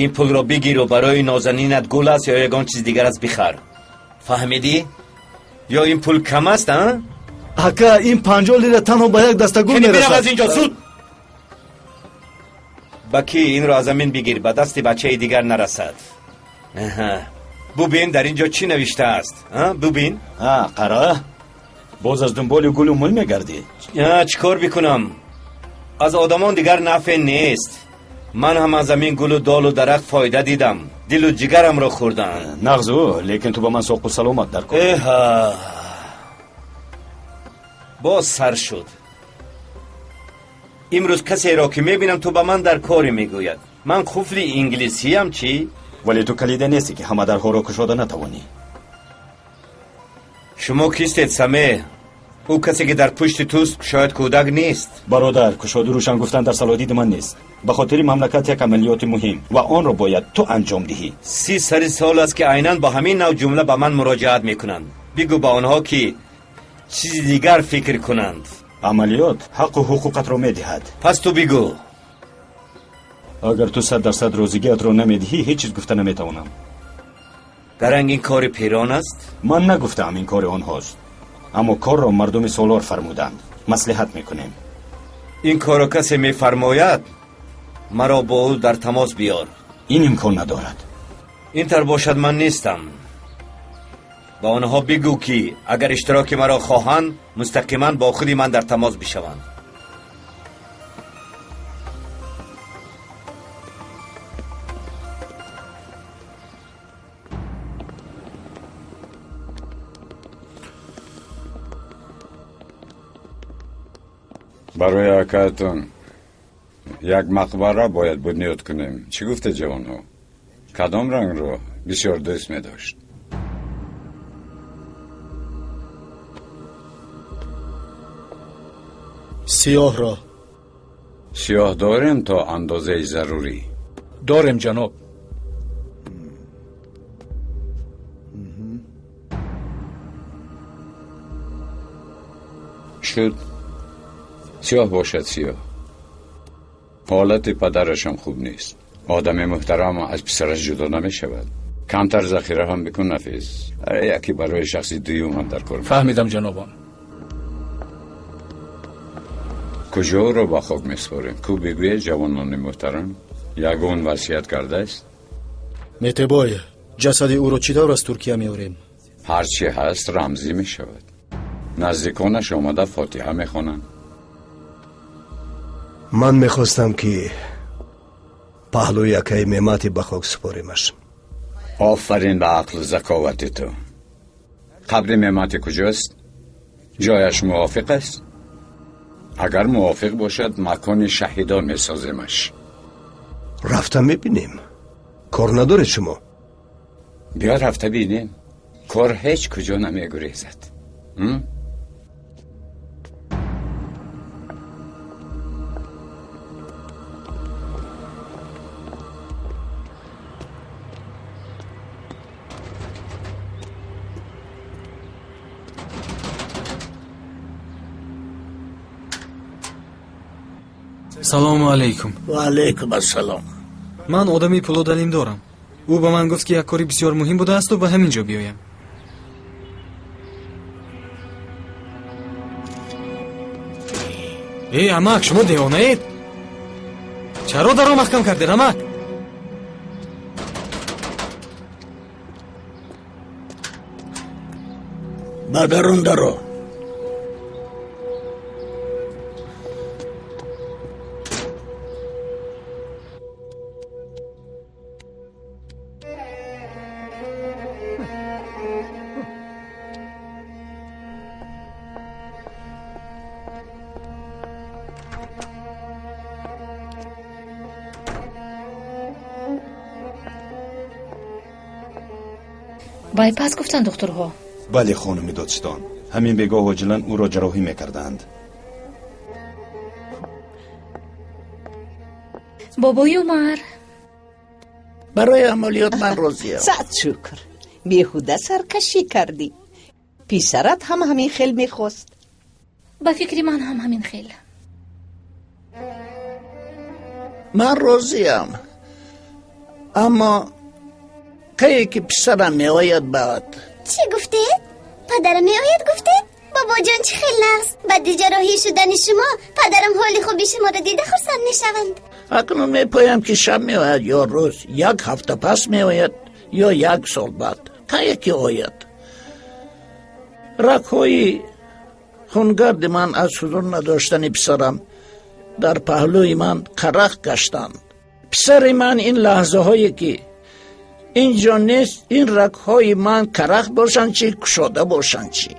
Ин пулро бигиру барои нозанинат гул аст ё ягон чиз дигар аст бихар. Фаҳмидӣ? Ё ин пул кам аст, а? Ака, ин 50 лира танҳо ба як даста гул мерасад. Бирав аз инҷо, зуд! Ба кӣ инро аз замин бигир, ба дасти бачаи дигар нарасад. Бубин, дар инҷо чӣ навиштааст? Бубин. Қара, боз аз дунболи гулу мул мегардӣ? Чӣ кор бикунам? Аз одамон дигар нафъе нест. Ман ҳам аз замин гулу долу дарахт фоида дидам. Дилу ҷигарамро хӯрданд. Нағзу, лекин ту ба ман соқу саломат дар кор. Эҳа, боз сар шуд. Имрӯз касеро ки мебинам, ту ба ман дар коре мегӯяд. Ман қуфли инглисиям чӣ? Вале ту калида нестӣ, ки ҳама дарҳоро кушода натавонӣ. Шумо кистед, Саме? Ӯ касе ки дар пушти туст, шояд кӯдак нест. Бародар, кушоду рӯшан гуфтан дар салоҳидиди ман нест. Ба хотири мамлакат як амалиёти муҳим ва онро бояд ту анҷом диҳӣ. 30 сари сол аст, ки айнан бо ҳамин нав ҷумла ба ман муроҷиат мекунанд. Бигӯ ба онҳо, ки чизи дигар фикр кунанд. Амалиёт ҳаққу ҳуқуқатро медиҳад. Пас ту бигӯ. Агар ту 100% розигиятро намедиҳӣ, ҳеҷ чиз гуфта наметавонам. Даранг ин кори пирон аст? Ман нагуфтаам ин кори онҳост, аммо корро мардуми солор фармуданд. Маслиҳат мекунем. Ин корро касе мефармояд, маро бо ӯ дар тамос биёр. Ин имкон надорад. Ин тар бошад, ман нестам. Ба онҳо бигӯ, ки агар иштироки маро хоҳанд, мустақиман бо худи ман дар тамос бишаванд. Барои акаатон як мақбара бояд бунёд кунем. Чӣ гуфте ҷавонҳо? Кадом рангро бисёр дӯст медошт? Сиёҳро. Сиёҳ дорем то андозаи зарурӣ? Дорем, ҷаноб. Шуд. Сиёҳ бошад, сиёҳ. Ҳолати падарашам хуб нест. Одами муҳтарам аз писараш ҷудо намешавад. Камтар захира ҳам бикун, Нафис. Яке барои шахси дуюм ҳам дар кор. Фаҳмидам, ҷанобон. Куҷо ӯро ба хок месупорем? Ку бигӯед, ҷавонони муҳтарам, ягон васият кардааст? Метебой, ҷасади ӯро чӣ тавр аз Туркия меорем? Ҳар чи ҳаст рамзӣ мешавад. Наздиконаш омада фотиҳа мехонанд. Ман мехостам, ки паҳлӯи акаи Мемати ба хок супоримаш. Офарин ба ақлу заковати ту. Қабри Мемати куҷост? Ҷояш мувофиқ аст? Агар мувофиқ бошад, макони шаҳидон месоземаш. Рафта мебинем. Кор надоред шумо? Биё рафта бинем. Кор ҳеҷ куҷо намегурезад. Салому алайкум. Ва алайкум ассалом. Ман одами Пулод Алимдорам. Ӯ ба ман гуфт, ки як кори бисёр муҳим будаасту ба ҳамин ҷо биёям. Эй, амак, шумо девонаед? Чаро дарро маҳкам кардед, амак? Ба дарун даро. Вай пас гуфтанд духтурҳо? Бале, хонуми додстон, ҳамин бегоҳ оҷилан ӯро ҷарроҳӣ мекарданд. Бобои Умар. Барои амалиёт ман розиям. Сад шукр, беҳуда саркашӣ кардӣ. Писарат ҳам ҳамин хел мехост. Ба фикри ман ҳам ҳамин хел. Ман розиям, аммо кае ки писарам меояд баъд. Чӣ гуфтед? Падарам меояд гуфтед? Бобоҷон, чӣ хел нағз! Баъди ҷарроҳӣ шудани шумо падарам ҳоли хуби шуморо дида хурсанд мешаванд. Акнун мепоям, ки шаб меояд ё рӯз, як ҳафта пас меояд ё як сол баъд. Кае ки ояд, рагҳои хунгарди ман аз ҳузур надоштани писарам дар паҳлӯи ман карах гаштанд. Писари ман ин лаҳзаҳое ки ин ҷо нест, ин рагҳои ман карах бошанд чӣ, кушода бошанд чӣ?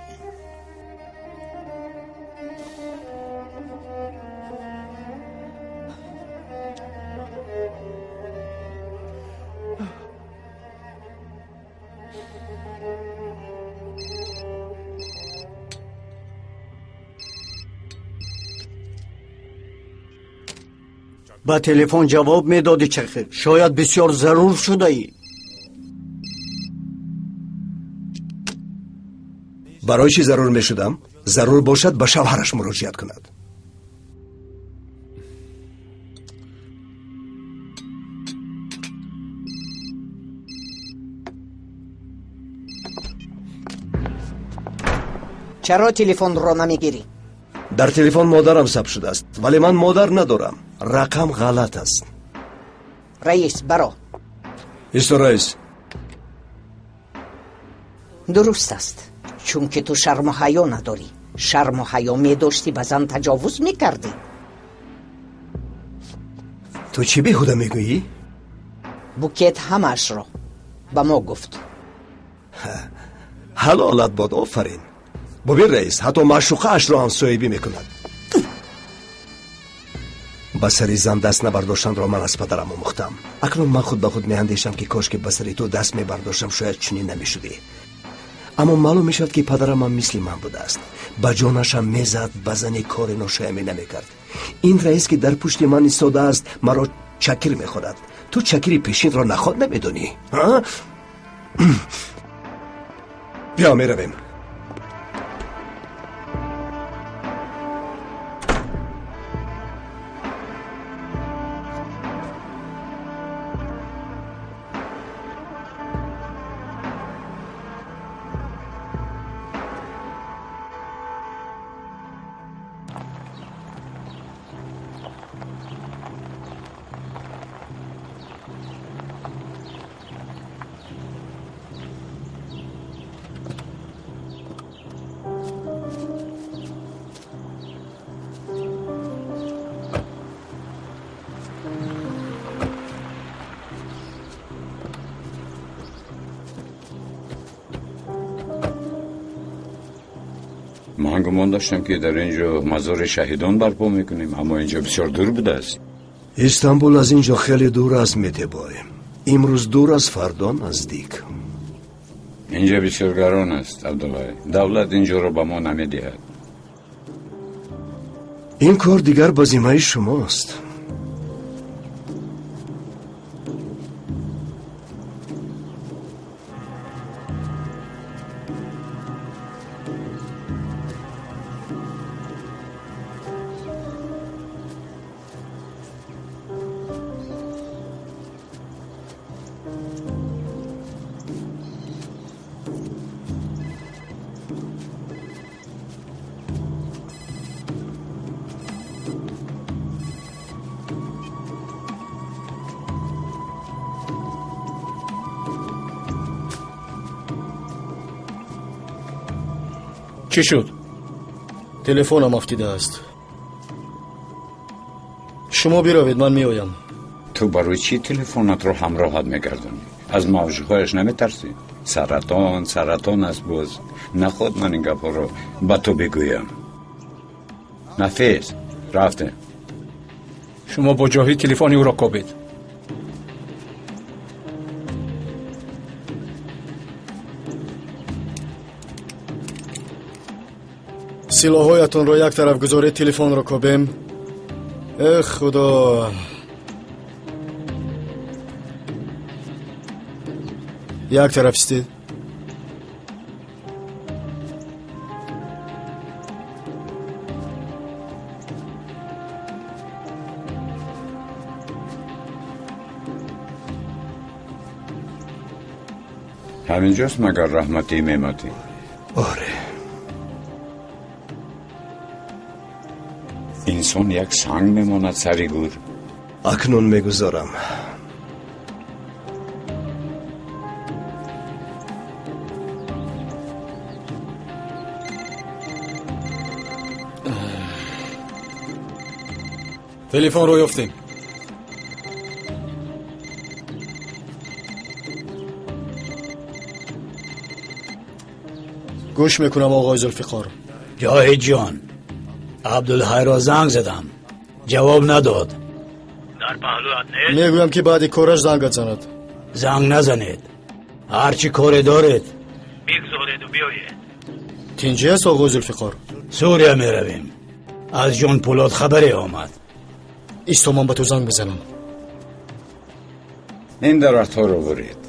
Ба телефон ҷавоб медодӣ чахир. Шояд бисёр зарур шудаӣ. Барои чӣ зарур мешудам? Зарур бошад, ба шавҳараш муроҷиат кунад. Чаро телефонро намегирӣ? Дар телефон модарам сабт шудааст, вале ман модар надорам. Рақам ғалат аст. Раис, баро. Исто, раис. Дуруст аст, чунки ту шарму ҳаё надорӣ. Шарму ҳаё медоштӣ, ба зан таҷовуз мекардӣ. Ту чӣ беҳуда мегӯӣ? Букет ҳамаашро ба мо гуфт. Ҳалолат бод, офарин. Бубин, раис, ҳатто маъшуқаашро ҳам соҳибӣ мекунад. Ба сари зан даст набардоштанро ман аз падарам омӯхтам. Акнун ман худ ба худ меандешам, ки кош ки ба сари ту даст мебардоштам, шояд чунин намешудӣ. Аммо маълум мешавад, ки падарамам мисли ман будааст. Ба ҷонашам мезад, ба зани кори ношоямӣ намекард. Ин раис, ки дар пушти ман истодааст, маро чакир мехӯрад. Ту чакири пешинро наход намедонӣ? Биё, меравем. Ман гумон доштам, ки дар ин ҷо мазори шаҳидон барпо мекунем, аммо ин ҷо бисёр дур будааст. Истанбул аз ин ҷо хеле дур аст, Метебой. Имрӯз дур аст, фардо наздик. Ин ҷо бисёр гарон аст, Абдуллай. Давлат ин ҷоро ба мо намедиҳад. Ин кор дигар ба зиммаи шумост. Чӣ шуд? Телефонам афтидааст. Шумо биравед, ман меоям. Ту барои чӣ телефонатро ҳамроҳат мегардонӣ? Аз мавҷҳояш наметарсӣ? Саратон, саратон аст боз. Наход ман ин гапҳоро ба ту бигӯям. Нафис, рафтем. Шумо бо ҷоҳид телефони ӯро кобед. Силоҳҳоятонро як тараф гузоред, телефонро кобем. Э худо! Як тараф истед. Ҳаминҷост магар раҳматии Меъматӣ? Оре. Инсон як санг мемонад сари гур. Акнун мегузорам. Телефонро ёфтем. Гӯш мекунам, оғои Зулфиқор. Ҷоҳид ҷон, Абдулҳайро занг задам, ҷавоб надод. Дар паҳлӯят нест? Мегӯям, ки баъди кораш зангат занад. Занг назанед. Ҳарчи коре доред бигзореду биёед. Тинҷӣ аст, оғои Зулфиқор? Сурия меравем. Аз Ҷонпулод хабаре омад. Исто, ман ба ту занг мезанам. Ин дарахтҳоро буред,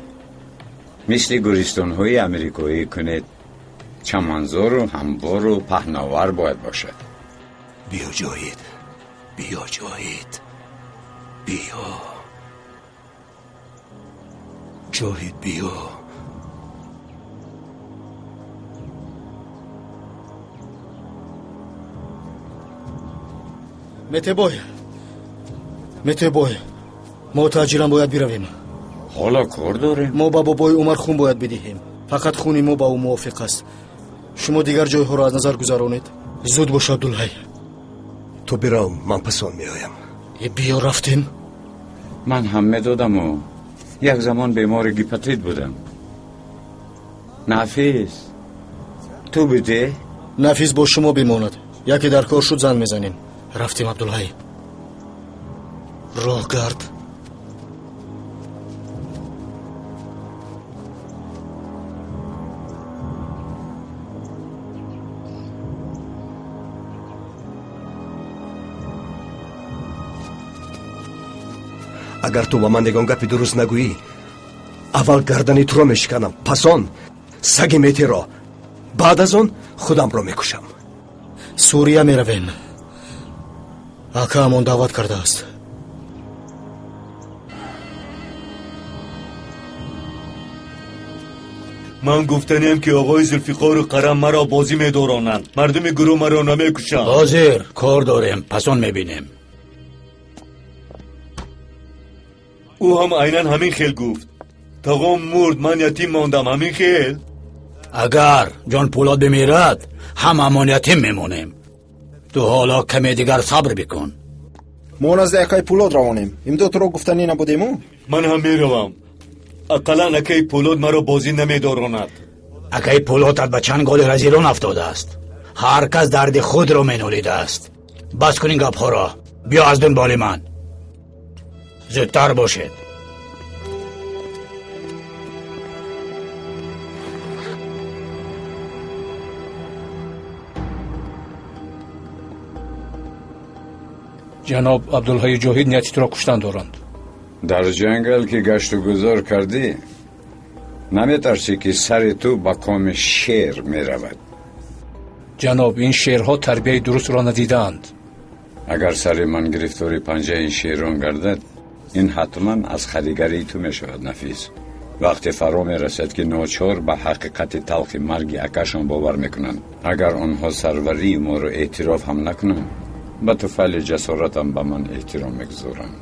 мисли гулистонҳои амрикоӣ кунед. Чаманзору ҳамвору паҳновар бояд бошад. Биё, Ҷоҳид, биё, Ҷоҳид, биё, Ҷоҳид, биё. Метебой, Метебой, мо таъҷилан бояд биравем. Ҳоло кор дорем. Мо ба бобои Умар хун бояд бидиҳем. Фақат хуни мо ба ӯ мувофиқ аст. Шумо дигар ҷойҳоро аз назар гузаронед. Зуд бош, Абдулҳай. Ту бирав, ман пасон меоям. Биё, рафтем. Ман ҳам медодаму як замон бемори гепатит будам. Нафис, ту бидеҳ. Нафис бо шумо бимонад. Яке дар кор шуд, занг мезанем. Рафтем, Абдулҳай. Роҳ гард. Агар ту ба ман ягон гапи дуруст нагӯӣ, аввал гардани туро мешиканам, пас он саги Метиро, баъд аз он худамро мекушам. Сурия меравем. Акаамон даъват кардааст. Ман гуфтанем, ки оғои Зулфиқору Қарам маро бозӣ медоронанд. Мардуми гурӯҳ маро намекушанд. Ҳозир кор дорем, пасон мебинем. Ӯ ҳам айнан ҳамин хел гуфт. Тағом мурд, ман ятим мондам, ҳамин хел. Агар ҷон Пулод бимирад, ҳамамон ятим мемонем. Ту ҳоло каме дигар сабр бикун. Мо назди акай Пулод равонем. Имдод туро гуфтанӣ набудему? Ман ҳам меравам. Ақаллан акаи Пулод маро бозӣ намедоронад. Акаи Пулодат ба чанголи разилон афтодааст. Ҳар кас дарди худро менолидааст. Бас кун ин гапҳоро. Биё аз дунболи ман. Зудтар бошед. Ҷаноб Абдулҳаи Ҷоҳид нияти туро куштан доранд. Дар ҷангал ки гашту гузор кардӣ, наметарсӣ, ки сари ту ба коми шер меравад? Ҷаноб, ин шерҳо тарбияи дурустро надидаанд. Агар сари ман гирифтори панҷаи ин шерон гардад, ин ҳатман аз харигарии ту мешавад, Нафис. Вақте фаро мерасад, ки ночор ба ҳақиқати талхи марги акашон бовар мекунанд. Агар онҳо сарварии моро эътироф ҳам накунанд, ба туфайли ҷасоратам ба ман эҳтиром мегузоранд.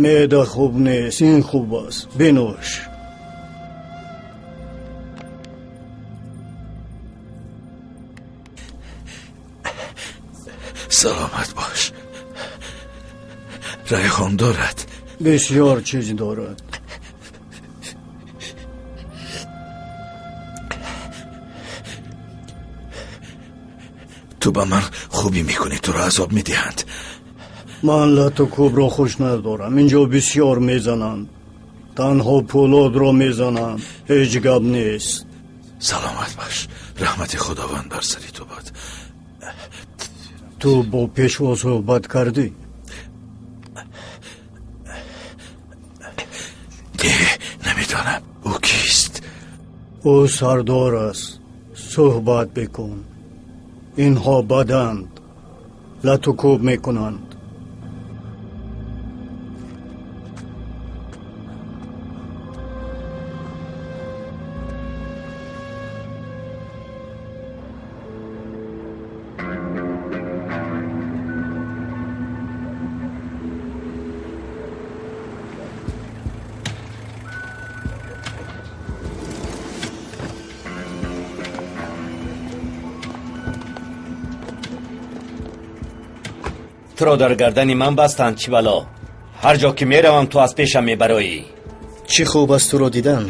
Меъда хуб нест, ин хуб аст. Бинӯш. Саломат бош. Райҳон дорад? Бисёр чиз дорад. Ту ба ман хубӣ мекунӣ, туро азоб медиҳанд. Ман лату кӯбро хуш надорам. Инҷо бисёр мезананд. Танҳо Пулодро мезананд. Ҳеҷ гап нест. Саломат бош. Раҳмати Худованд бар сари ту бод. Ту бо пешво суҳбат кардӣ? Не, намедонам. Ӯ кист? Ӯ сардор аст. Суҳбат бикун. Инҳо баданд. Лату кӯб мекунанд. Туро дар гардани ман бастанд, чӣ бало? Ҳар ҷо ки меравам, ту аз пешам мебароӣ. Чӣ хуб аст туро дидан.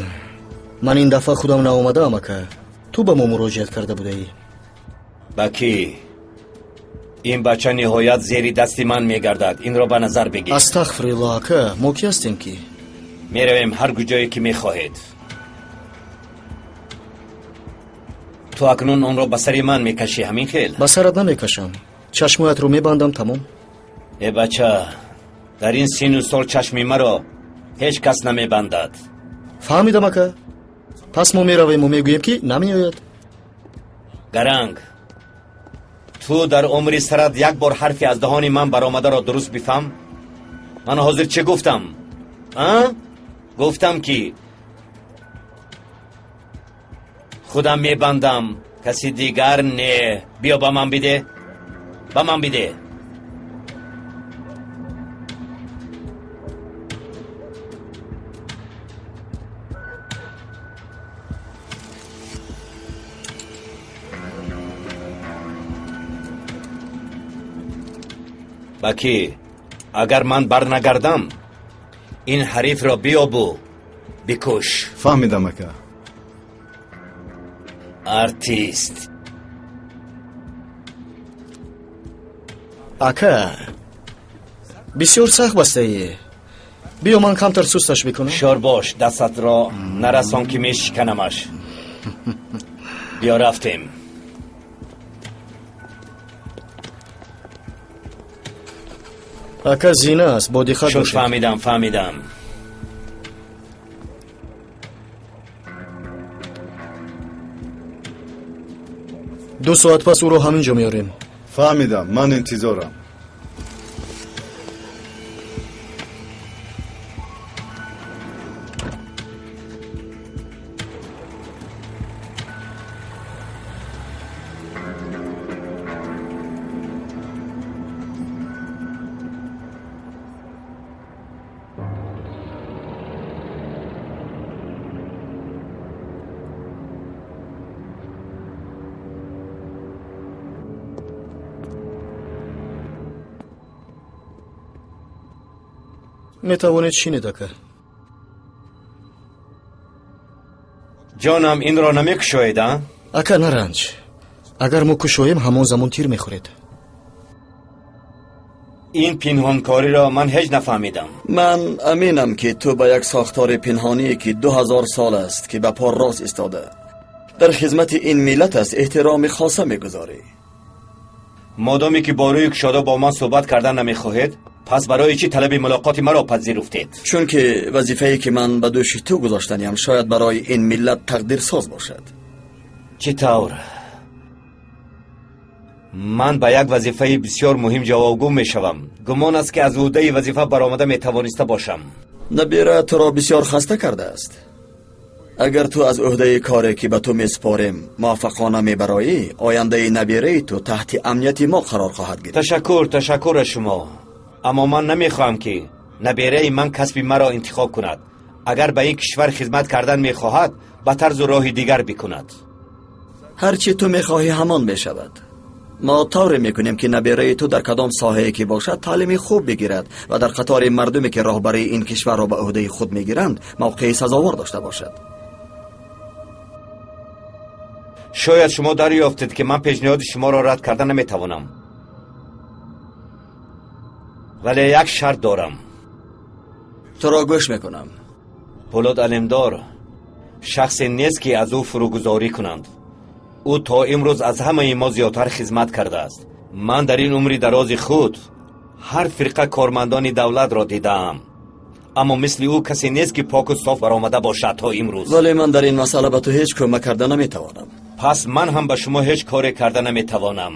Ман ин дафъа худам наомадаам, ака. Ту ба мо муроҷиат карда будаӣ. Ба кӣ? Ин бача ниҳоят зери дасти ман мегардад. Инро ба назар бигир. Астағфируллоҳ, ака, мо кӣ ҳастем ки? Меравем ҳар куҷое ки мехоҳед. Ту акнун онро ба сари ман мекашӣ, ҳамин хел? Ба сарат намекашам. Чашмоятро мебандам, тамом. Э бача, дар ин сину сол чашми маро ҳеҷ кас намебандад. Фаҳмидам, ака. Пас мо меравему мегӯем, ки намеояд. Гаранг, ту дар умри сарат як бор ҳарфи аз даҳони ман баромадаро дуруст бифаҳм. Ман ҳозир чӣ гуфтам? А? Гуфтам, ки худам мебандам, каси дигар не. Биё ба ман биде, ба ман биде. Ба кӣ? Агар ман барнагардам, ин ҳарифро биёбу бикуш. Фаҳмидам, ака. Артист. Ака, бисёр сахт бастаӣ. Биё ман камтар сусташ бикунам. Ҳушёр бош, дастатро нарасон, ки мешиканамаш. Биё, рафтем. Ака, зина аст, бо диққат шуд. Бошед. Фаҳмидам, фаҳмидам. 2 соат пас ӯро ҳамин ҷо меорем. Фаҳмидам, ман интизорам. Метавонед шинед, ака. Ҷонам, инро намекушоед, а? Ака, наранҷ. Агар мо кушоем, ҳамон замон тир мехӯред. Ин пинҳонкориро ман ҳеҷ нафаҳмидам. Ман аминам, ки ту ба як сохтори пинҳоние, ки 2000 сол аст, ки ба по рост истода дар хизмати ин миллат аст, эҳтироми хоса мегузорӣ. Модоме ки бо рӯи кушода бо ман суҳбат кардан намехоҳед, пас барои чӣ талаби мулоқоти маро пазируфтед? Чунки вазифае, ки ман ба дӯши ту гузоштаниам, шояд барои ин миллат тақдирсоз бошад. Чӣ тавр? Ман ба як вазифаи бисёр муҳим ҷавобгӯ мешавам. Гумон аст, ки аз ӯҳдаи вазифа баромада метавониста бошам. Набира туро бисёр хаста кардааст. Агар ту аз ӯҳдаи коре, ки ба ту месупорем, муваффақона мебароӣ, ояндаи набираи ту таҳти амнияти мо қарор хоҳад гирифт. Ташаккур, ташаккур аз шумо. Аммо ман намехоҳам, ки набираи ман касби маро интихоб кунад. Агар ба ин кишвар хизмат кардан мехоҳад, ба тарзу роҳи дигар бикунад. Ҳар чӣ ту мехоҳӣ, ҳамон мешавад. Мо тавре мекунем, ки набираи ту дар кадом соҳае ки бошад, таълими хуб бигирад ва дар қатори мардуме, ки роҳбарии ин кишварро ба ӯҳдаи худ мегиранд, мавқеи сазовор дошта бошад. Шояд шумо дарёфтед, ки ман пешниҳоди шуморо рад карда наметавонам, вале як шарт дорам. Туро гӯш мекунам. Пулод Алимдор шахсе нест, ки аз ӯ фурӯгузорӣ кунанд. Ӯ то имрӯз аз ҳамаи мо зиёдтар хизмат кардааст. Ман дар ин умри дарози худ ҳар фирқа кормандони давлатро дидаам, аммо мисли ӯ касе нест, ки поку соф баромада бошад то имрӯз. Вале ман дар ин масъала ба ту ҳеҷ кӯмак карда наметавонам. Пас ман ҳам ба шумо ҳеҷ коре карда наметавонам.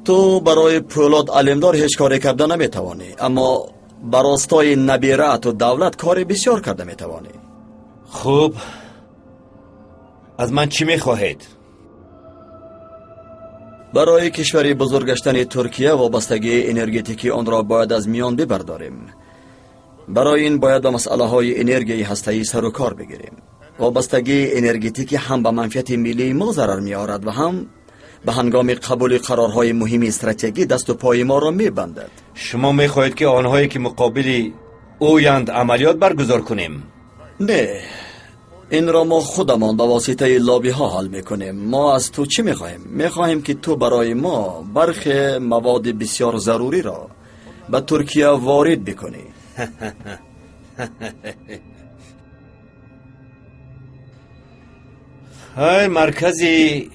Ту барои Пӯлод Алимдор ҳеҷ коре карда наметавонӣ, аммо ба ростои набираату давлат кори бисёр карда метавонӣ. Хуб, аз ман чӣ мехоҳед? Барои кишвари бузург гаштани Туркия вобастагии энергетикии онро бояд аз миён бибардорем. Барои ин бояд ба масъалаҳои энергияи ҳастаӣ сару кор бигирем. Вобастагии энергетикӣ ҳам ба манфиати миллии мо зарар меорад ва ҳам به هنگام قبول قرارهای مهم استراتژی دست و پای ما را میبندد. شما میخواهید که آنهایی که مقابل اویند عملیات برگزار کنیم؟ نه، این را ما خودمان به واسطه لابی ها حل میکنیم. ما از تو چی میخواهیم؟ میخواهیم که تو برای ما برخی مواد بسیار ضروری را به ترکیه وارد بکنی. های مرکزی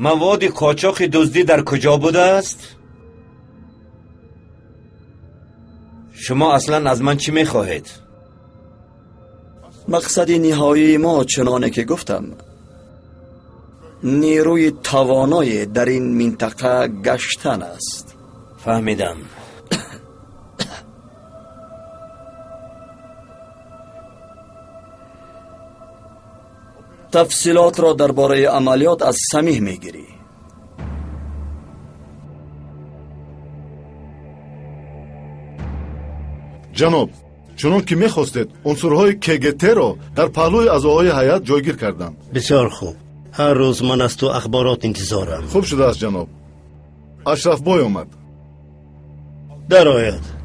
مواد قاچاق دزدی در کجا بوده است؟ شما اصلا از من چی میخواهید؟ مقصد نهایی ما چنانه که گفتم نیروی توانای در این منطقه گشتن است. فهمیدم. تفصیلات را درباره عملیات از سمیح میگیری. جناب، چنان که میخواستید عنصرهای KGT را در پهلوی اعضای هیئت جایگیر کردم. بسیار خوب. هر روز من از تو اخبارات انتظارم. خوب شده است جناب. اشرف بای آمد. درآید.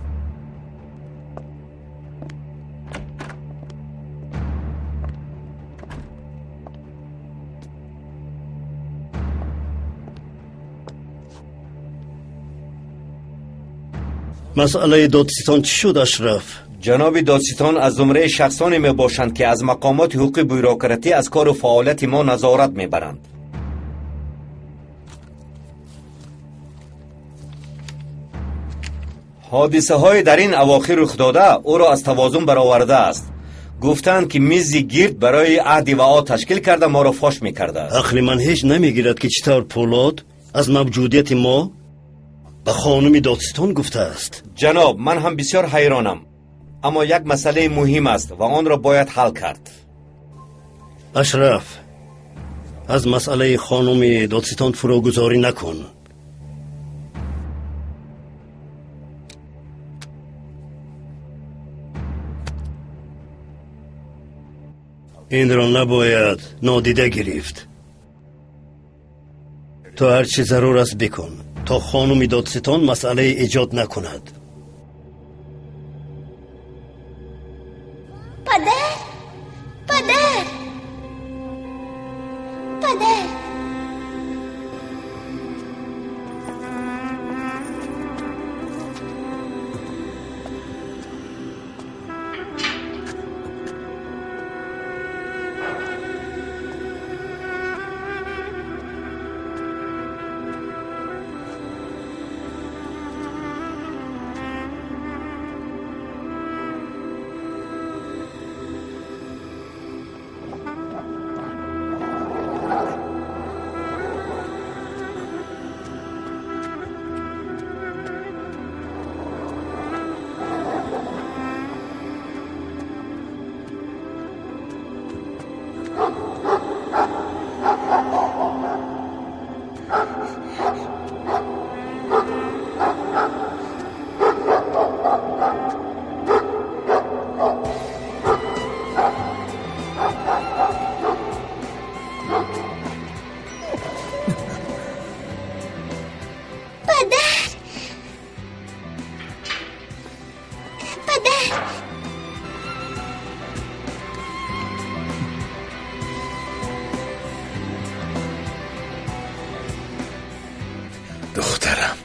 مسئله دادستان چی شد اشرف؟ جناب دادستان از زمره شخصانی می باشند که از مقامات حقوق بوروکراتی از کار و فعالیت ما نظارت می برند. حادثه های در این اواخر رخ داده او را از توازن برآورده است. گفتند که میز گرد برای عهد و آ تشکیل کرده ما را فاش می کرده است. عقل من هیچ نمی گیرد که چطور پولاد از موجودیت ما به خانم دادستان گفته است. جناب، من هم بسیار حیرانم، اما یک مسئله مهم است و آن را باید حل کرد. اشرف، از مسئله خانم دادستان فروگذاری نکن. این را نباید نادیده گرفت. تو هرچی ضرور است بکن تا خانم دادستان مسئله ایجاد نکند. پدر، پدر، پدر، دخترم.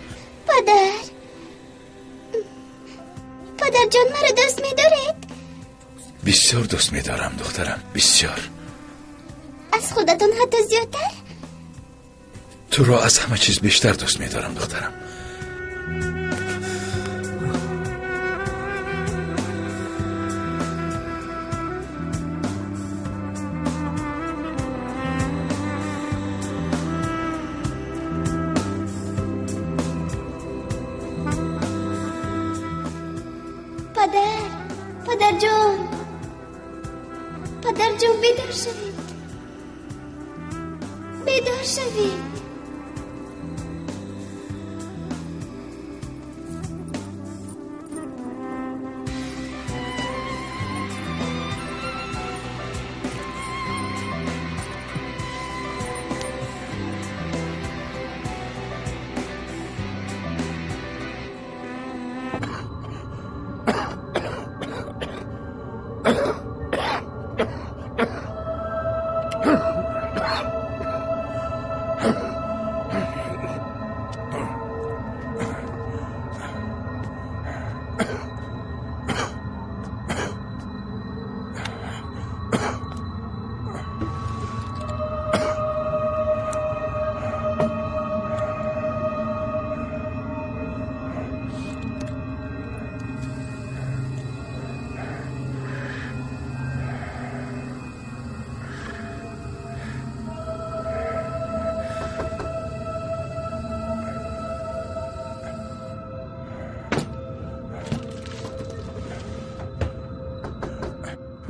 پدر، پدر جان، مرا دوست می‌دارید؟ بسیار دوست می‌دارم دخترم، بسیار. از خودتون حتی زیادتر؟ تو را از همه چیز بیشتر دوست می‌دارم دخترم. پدر جان، پدر جان، بیدار شوید، بیدار شوید.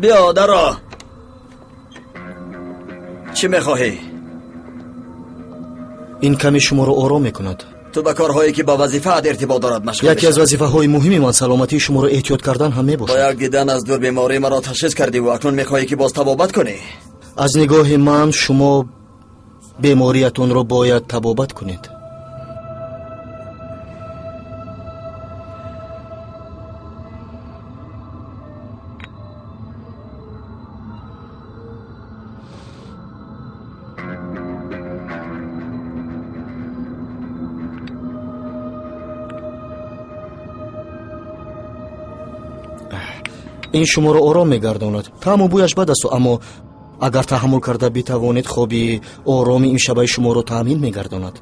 Биё даро. Чӣ мехоҳӣ? Ин каме шуморо ором мекунад. Ту ба корҳое ки ба вазифаат иртибот дорад машғул Яке аз вазифаҳои муҳими ман саломатии шуморо эҳтиёт кардан ҳам мебошад. Бо як дидан аз дур бемории маро ташхис кардӣ ва акнун мехоҳӣ ки боз табобат кунӣ. Аз нигоҳи ман шумо бемориятонро бояд табобат кунед. Ин шуморо ором мегардонад. Таъму бӯяш бад асту, аммо агар таҳаммул карда битавонед, хоби ороми имшабаи шуморо таъмин мегардонад.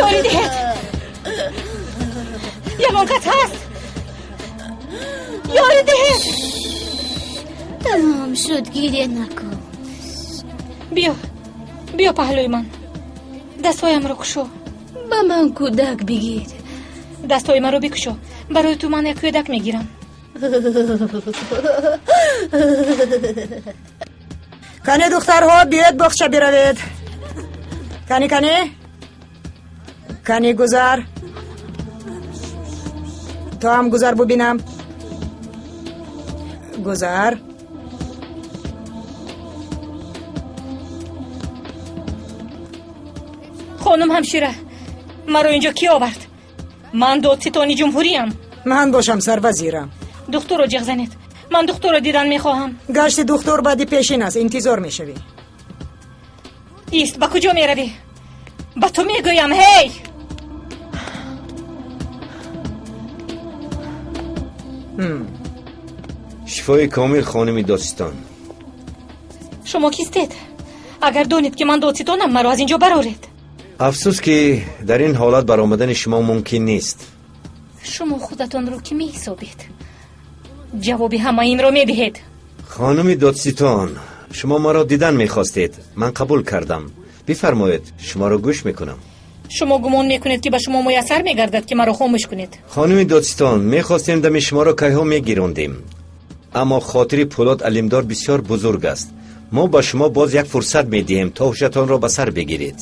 Ёри диҳед! Ягон кас ҳаст? Ёри диҳед! Тамом шуд, гиря накун. Биё, биё паҳлӯи ман. Дастҳоямро кушо. Ба ман кӯдак бигир. Дастҳои маро бикушо. Барои ту ман як кӯдак мегирам. Кане духтарҳо, биёед боғча биравед. Кани, кани? Кани гузар. Ту ҳам гузар бубинам. Гузар. Хонум ҳамшира, маро инҷо кӣ овард? Ман додситони ҷумҳуриям. Ман бошам сарвазирам. Духтурро ҷиғ занед. Ман духтурро дидан мехоҳам. Гашти духтур баъди пешин аст, интизор мешавӣ. Ист, ба куҷо меравӣ? Ба ту мегӯям, ҳей! Шифои комил, хонуми додситон. Шумо кистед? Агар донед ки ман додситонам, маро аз инҷо бароред. Афсӯс ки дар ин ҳолат баромадани шумо мумкин нест. Шумо худатонро кӣ меҳисобед? Ҷавоби ҳама инро медиҳед. Хонуми додситон, шумо маро дидан мехостед. Ман қабул кардам. Бифармоед, шуморо гӯш мекунам. Шумо гумон мекунед ки ба шумо муяссар мегардад ки маро хомӯш кунед? Хонуми додситон, мехостем дами шуморо кайҳо мегирондем, аммо хотири Пӯлод Алимдор бисёр бузург аст. Мо ба шумо боз як фурсат медиҳем то ҳушатонро ба сар бигиред.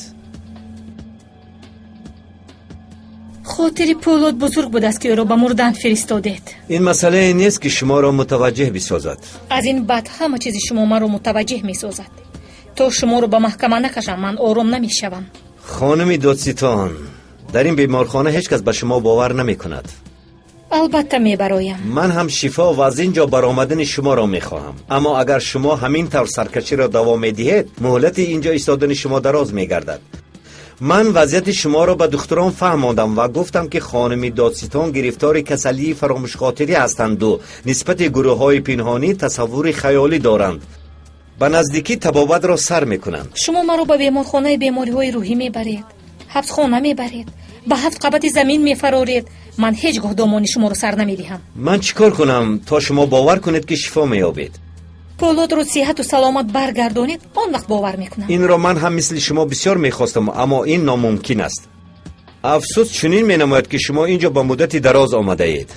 Хотири Пӯлод бузург будааст ки ӯро ба мурдан фиристодед. Ин масъалае нест ки шуморо мутаваҷҷеҳ бисозад. Аз ин баъд ҳама чизи шумо маро мутаваҷҷеҳ месозад. То шуморо ба маҳкама накашам, ман ором намешавам. Хонуми додситон, дар ин беморхона ҳеҷ кас ба шумо бовар намекунад. Албатта мебароям. Ман ҳам шифо ва аз ин ҷо баромадани шуморо мехоҳам. Аммо агар шумо ҳамин тавр саркаширо давом медиҳед, муҳлати ин ҷо истодани шумо дароз мегардад. Ман вазъияти шуморо ба духтурон фаҳмондам ва гуфтам ки хонуми додситон гирифтори касалии фаромӯшхотирӣ ҳастанду нисбати гурӯҳҳои пинҳонӣ тасаввури хаёлӣ доранд. Ба наздикӣ табобатро сар мекунанд. Шумо маро ба беморхонаи бемориҳои рӯҳӣ мебаред, ҳабсхона мебаред, ба ҳафт қабати замин мефароред. Ман ҳеҷ гоҳ домони шуморо сар намедиҳам. Ман чӣ кор кунам то шумо бовар кунед ки шифо меёбед? Пӯлодро сиҳату саломат баргардонед, он вақт бовар мекунам. Инро ман ҳам мисли шумо бисёр мехостам, аммо ин номумкин аст. Афсӯс, чунин менамояд ки шумо ин ҷо ба муддати дароз омадаед.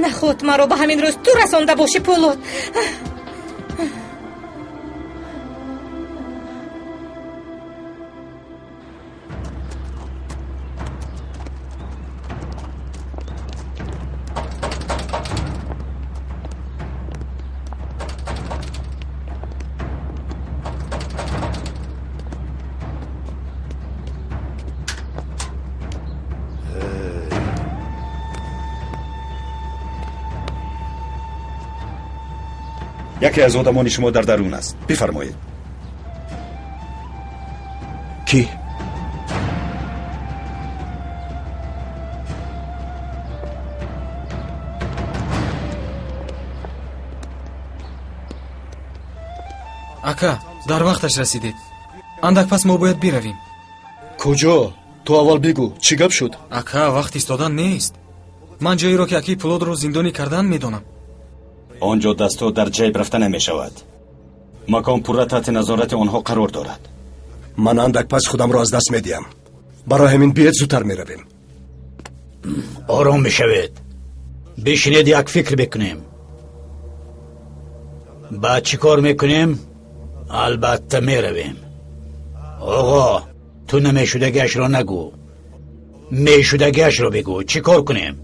Наход маро ба ҳамин рӯз ту расонда бошӣ, Пӯлод. Яке аз одамони шумо дар дарун аст. Бифармоед. Кӣ? Ака, дар вақташ расидед. Андак пас мо бояд биравем. Куҷо? Ту аввал бигӯ, чӣ гап шуд? Ака, вақт истодан нест. Ман ҷоеро ки акаи Пулодро зиндонӣ кардан медонам. Он ҷо дастҳо дар ҷайб рафта намешавад. Макон пурра таҳти назорати онҳо қарор дорад. Ман андак пас худамро аз даст медиҳам. Барои ҳамин биёед зудтар меравем. Ором бишавед. Бишинед, як фикр бикунем. Баъд чӣ кор мекунем? Албатта меравем. Оғо, ту намешудагиашро нагӯ, мешудагиашро бигӯ. Чӣ кор кунем?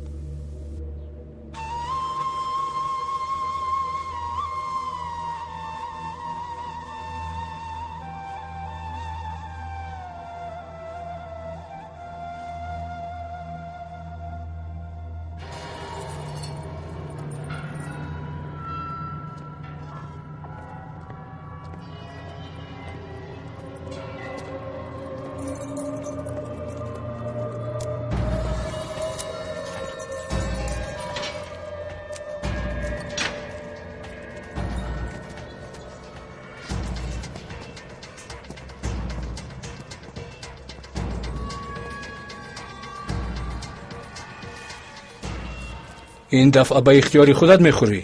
Ин дафъа ба ихтиёри худат мехӯрӣ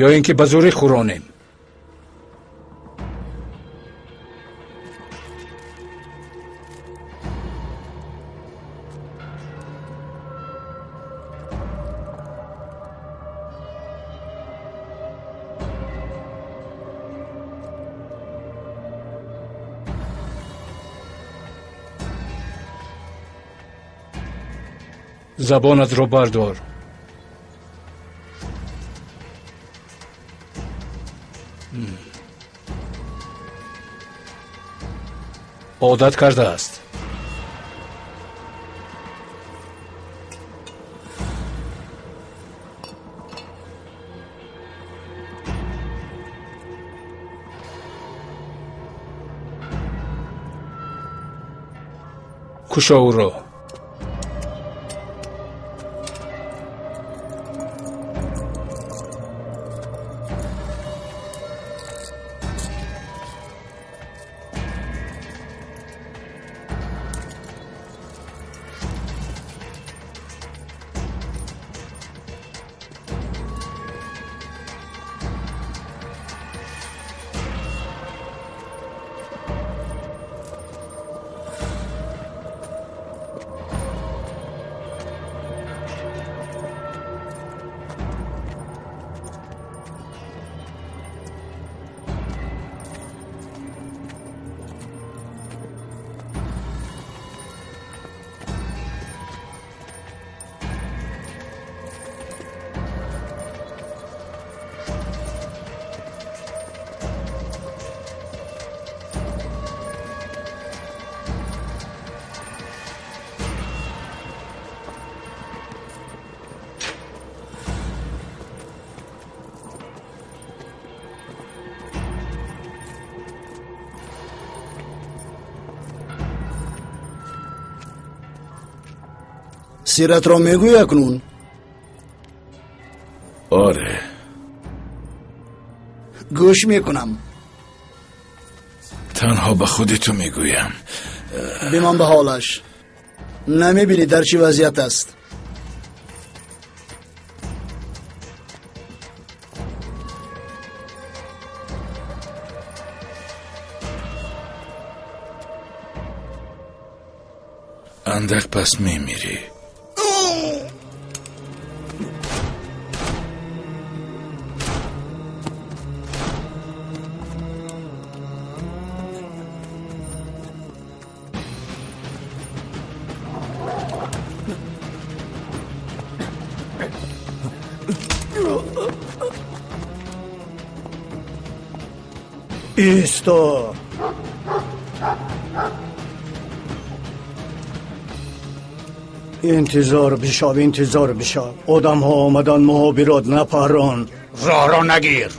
ё ин ки ба зӯрӣ хӯронем? Забонатро бардор. Одат кардааст. Кушо ӯро. Сиратро мегӯй акнун? Оре. Гӯш мекунам. Танҳо ба худи ту мегӯям. Бимон ба ҳолаш. Намебинӣ дар чӣ вазъият аст? Андак пас мемирӣ. Исто! Интизор бишав, интизор бишав. Одамҳо омадан, муҳобирот напарон. Роҳро нагир.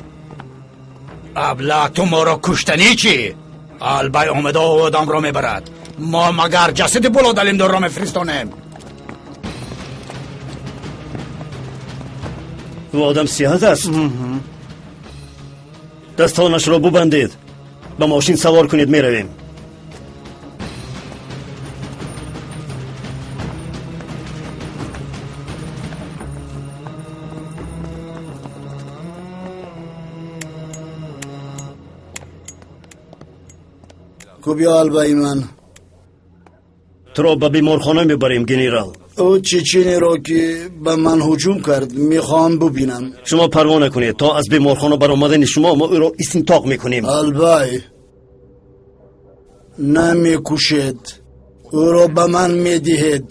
Абла, ту моро куштанӣ чӣ? Албай омада одамро мебарад. Мо магар ҷасади Пулод Алимдорро мефиристонем? Ӯ одам сиҳат аст. Дастонашро бубандед, ба мошин савор кунед, меравем. Ку биё, албаи ман. Туро ба беморхона мебарем, генерал. Ӯ чеченеро, ки ба ман ҳуҷум кард, мехоҳам бубинам. Шумо парво накунед, то аз беморхона баромадани шумо мо ӯро истинтоқ мекунем. Албай, намекушед, ӯро ба ман медиҳед.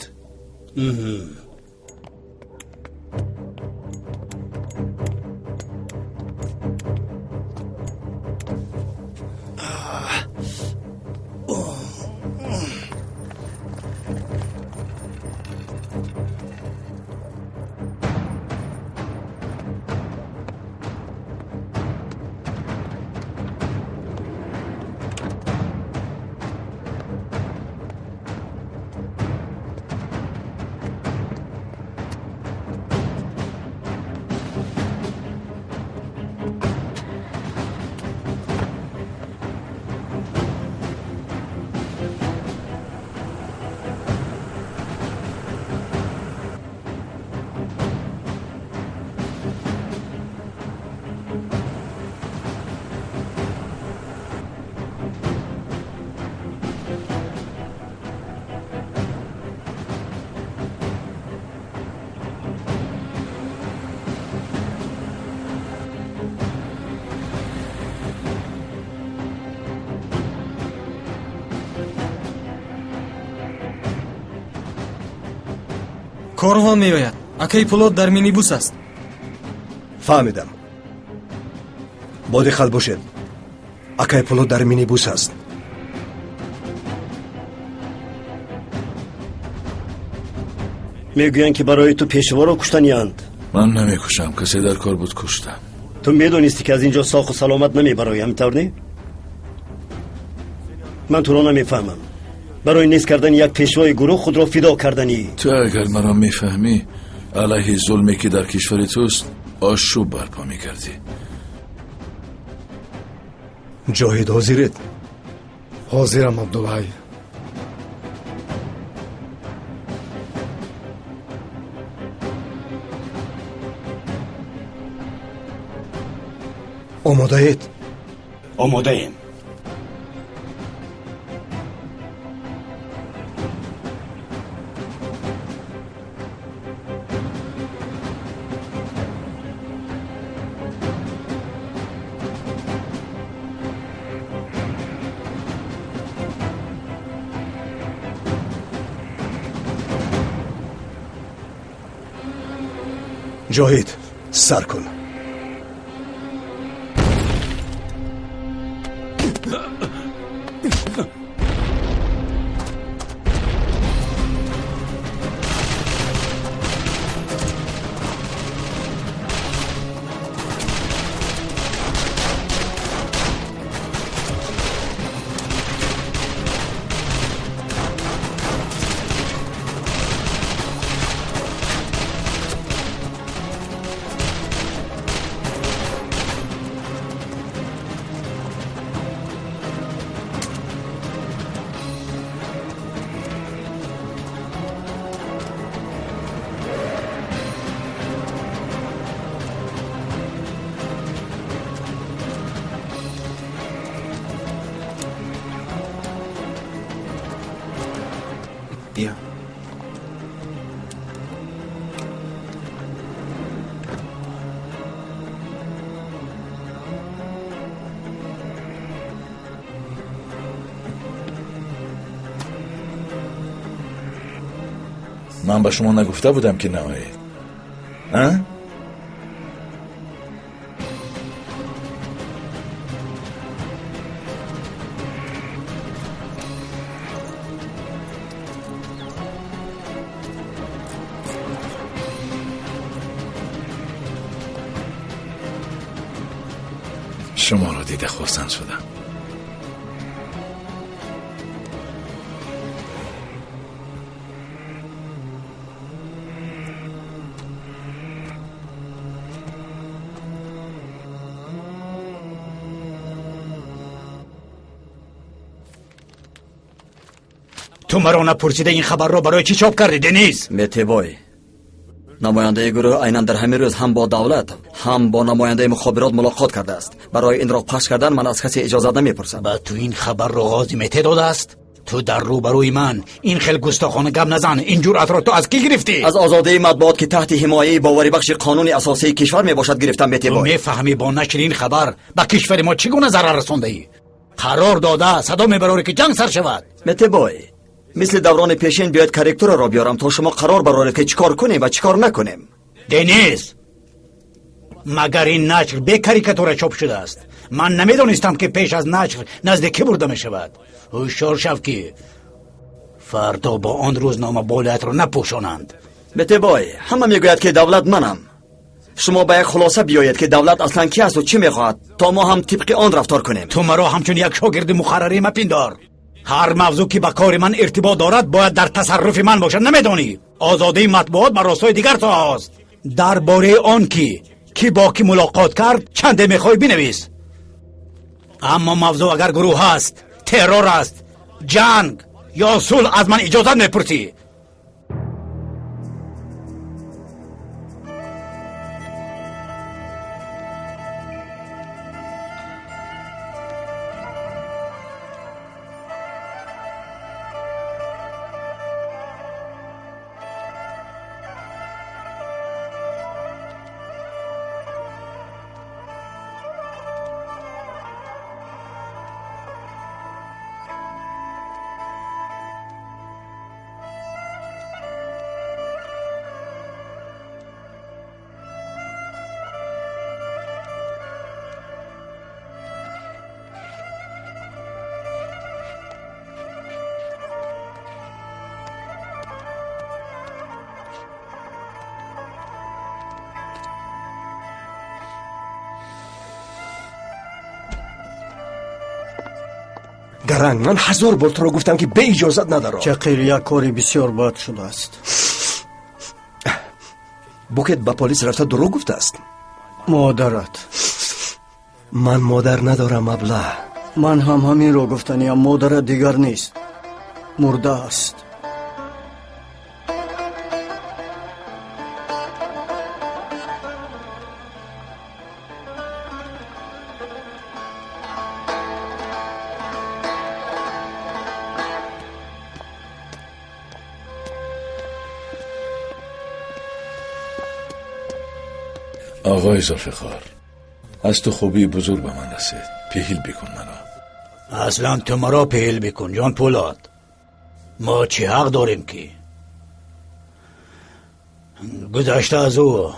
Корвон меояд. Акаи Пулод дар минибус аст. Фаҳмидам. Бо диққат бошед. Акаи Пулод дар минибус аст. Мегӯянд, ки барои ту пешворо куштаниянд. Ман намекушам, касе дар кор буд, куштам. Ту медонистӣ, ки аз ин ҷо соқу саломат намебароӣ, ҳамин тавр не? Ман туро намефаҳмам. Барои нест кардани як пешвои гурӯҳ худро фидо карданӣ. Ту агар маро мефаҳмӣ, алайҳи зулме, ки дар кишвари туст, ошӯб барпо мекардӣ. Ҷоҳид, ҳозиред? Ҳозирам, Абдулҳай. Омодаед? Омодаем. Ҷоҳид, сар кун. Биё. Ман ба шумо нагуфта будам, ки наоед, а? Шуморо дида хурсанд шудам. Ту маро напурсида ин хабарро барои чӣ чоп кардӣ, Дениз? Метебой, намояндаи гурӯҳ айнан дар ҳамин рӯз ҳам бо давлат, ҳам бо намояндаи мухобирот мулоқот кардааст. Барои инро пахш кардан ман аз касе иҷозат намепурсам. Ба ту ин хабарро Ғози Мете додааст? Ту дар рӯбарӯи ман ин хел густохона гап назан. Ин ҷуръатро ту аз кӣ гирифтӣ? Аз озодии матбуот, ки таҳти ҳимояи боварибахши қонуни асосии кишвар мебошад, гирифтам, Метебой. Ту мефаҳмӣ бо нашри ин хабар ба кишвари мо чӣ гуна зарар расондаӣ? Қарор дода садо мебарорӣ ки ҷанг сар шавад. Метебой, мисли даврони пешин биёед корректураро биёрам, то шумо қарор бароред, ки чӣ кор кунем ва чӣ кор накунем. Дениз, магар ин нашр бе карикатура чоп шудааст? Ман намедонистам, ки пеш аз нашр назди кӣ бурда мешавад. Ҳушёр шав, ки фардо бо он рӯзнома болиятро напӯшонанд. Метебой, ҳама мегӯяд, ки давлат манам. Шумо ба як хулоса биёед, ки давлат аслан ки асту чӣ мехоҳад, то мо ҳам тибқи он рафтор кунем. Ту маро ҳамчун як шогирди муқаррарӣ мапиндор. Ҳар мавзӯъ, ки ба кори ман иртибот дорад, бояд дар тасарруфи ман бошад. Намедонӣ, озодии матбуот ба ростои дигар соҳаҳост. Дар бораи он ки кӣ бо кӣ мулоқот кард, чанде мехоҳӣ бинавис. Аммо мавзӯъ агар гурӯҳ аст, террор аст, ҷанг ё сулҳ, аз ман иҷозат мепурсӣ. Гаранг, ман 1000 бор туро гуфтам, ки бе иҷозат надаро. Чақир, як кори бисёр бад шудааст. Букет ба полис рафта дурӯғ гуфтааст. Модарат. Ман модар надорам, абла. Ман ҳам ҳаминро гуфтаниям. Модарат дигар нест, мурда аст. آقای زلفخار، از تو خوبی بزرگ به من رسید. پیهیل بکن مرا. اصلا تو مرا پیهیل بکن جان پولاد. ما چی حق داریم که گذشته از او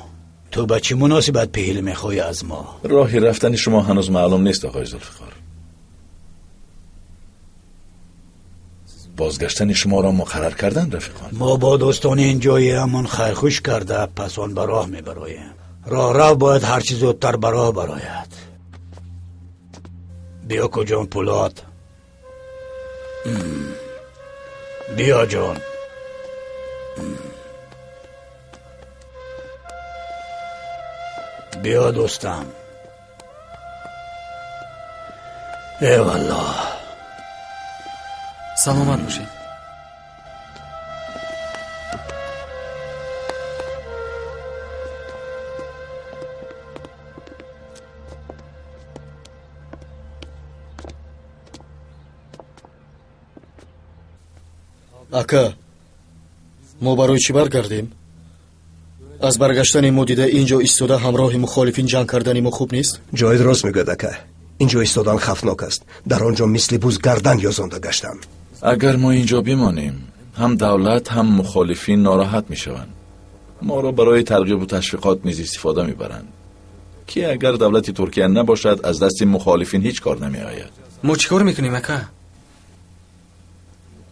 تو به چی مناسبت پیهیل میخوای از ما؟ راهی رفتن شما هنوز معلوم نیست آقای زلفخار. بازگشتن شما را مقرر کردن رفیقان. ما با دوستان اینجای همان خیرخوش کرده پس آن به راه میبراییم. راه باید هرچی زودتر به راه براید. بیا کجان پولاد. بیا جان. بیا دوستم. ای والله. سلامت باشید. Ака, мо барои чӣ баргардем? Аз баргаштани мо дида инҷо истода ҳамроҳи мухолифин ҷанг кардани мо хуб нест? Ҷоид рост мегӯяд, ака. Инҷо истодан хавфнок аст. Дар он ҷо мисли буз гардан ёзонда гаштам. Агар мо инҷо бимонем, ҳам давлат, ҳам мухолифин нороҳат мешаванд. Моро барои тарғибу ташвиқот низ истифода мебаранд, ки агар давлати Туркия набошад, аз дасти мухолифин ҳеҷ кор намеояд. Мо чӣ кор мекунем, ака?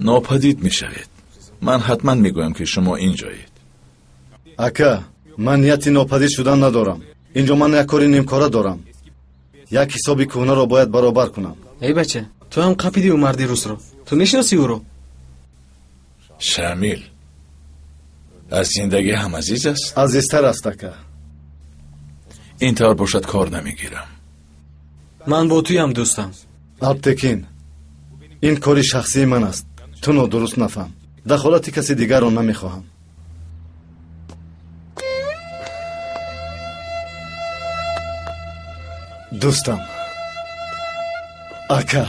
Нопадид мешавед. Ман ҳатман мегӯям, ки шумо инҷоед. Ака, ман нияти нопадид шудан надорам. Инҷо ман як кори нимкора дорам. Як ҳисоби кӯҳнаро бояд баробар кунам. Эй бача, ту ҳам қапидиу марди русро. Ту мешиносӣ ӯро? Шамил аз зиндагӣ ҳам азиз аст? Азизтар аст, ака. Ин тавр бошад, кор намегирам. Ман бо туям, дӯстам. Алптекин, ин кори шахсии ман аст, ту нодуруст нафаҳм. Дахолати каси дигарро намехоҳам. Дӯстам, ака.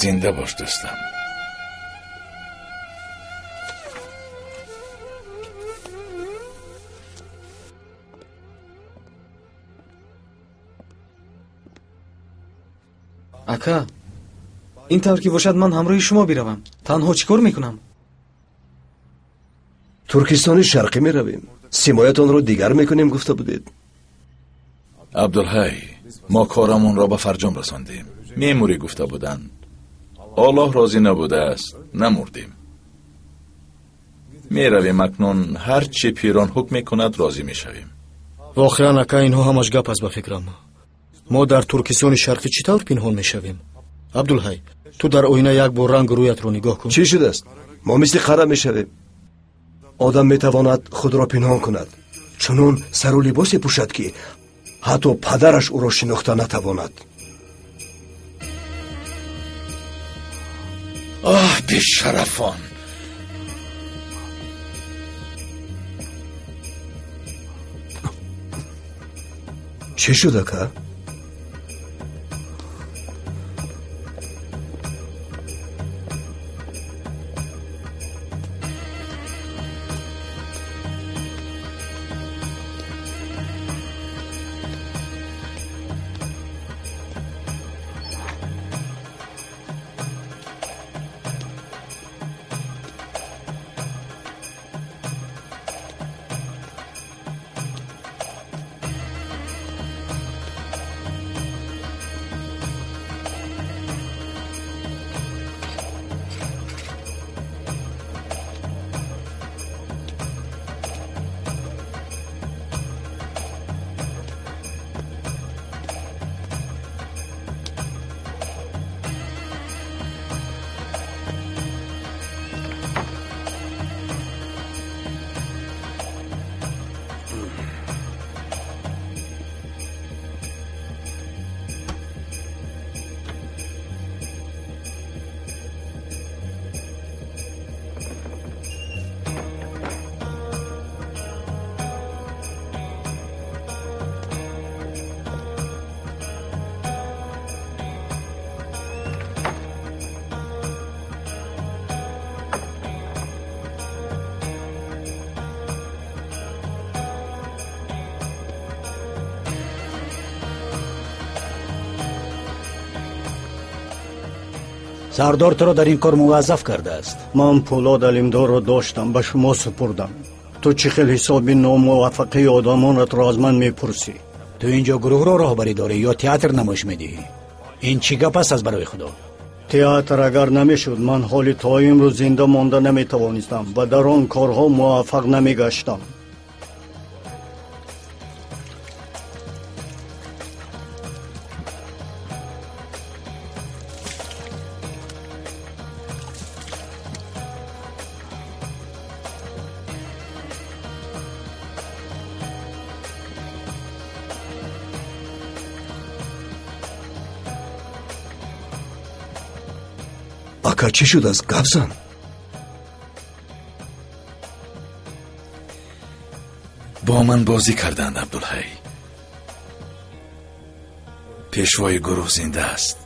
Зинда бош, дӯстам. Ака, ин тавр ки бошад, ман ҳамроҳи шумо биравам. Танҳо чӣ кор мекунам? Туркистони Шарқӣ меравем, симоятонро дигар мекунем, гуфта будед. Абдулҳай, мо корамонро ба фарҷом расондем. Мемурӣ гуфта буданд. Аллоҳ розӣ набудааст, намурдем. Меравем акнун, ҳар чӣ пирон ҳукм мекунад, розӣ мешавем. Воқеан, ака, инҳо ҳамаш гап аст ба фикрам. Мо дар Туркистони Шарқӣ чӣ тавр пинҳон мешавем? Абдулҳай, ту дар оина як бор рангу рӯятро нигоҳ кун. Чӣ шудааст? Мо мисли қара мешавем. Одам метавонад худро пинҳон кунад, чунон сару либосе пӯшад, ки ҳатто падараш ӯро шинохта натавонад. Оҳ, бешарафон! Чӣ шуд, ака? Сардор туро дар ин кор муваззаф кардааст. Ман Пӯлод Алимдорро доштам, ба шумо супурдам. Ту чӣ хел ҳисоби номуваффақии одамонатро аз ман мепурсӣ? Ту инҷо гурӯҳро роҳбарӣ дорӣ ё театр намоиш медиҳӣ? Ин чӣ гап аст аз барои Худо? Театр агар намешуд, ман ҳоли то имрӯз зинда монда наметавонистам ва дар он корҳо муваффақ намегаштам. Ака, чӣ шудааст? Гап зан. Бо ман бозӣ карданд, Абдулҳай. Пешвои гурӯҳ зинда аст.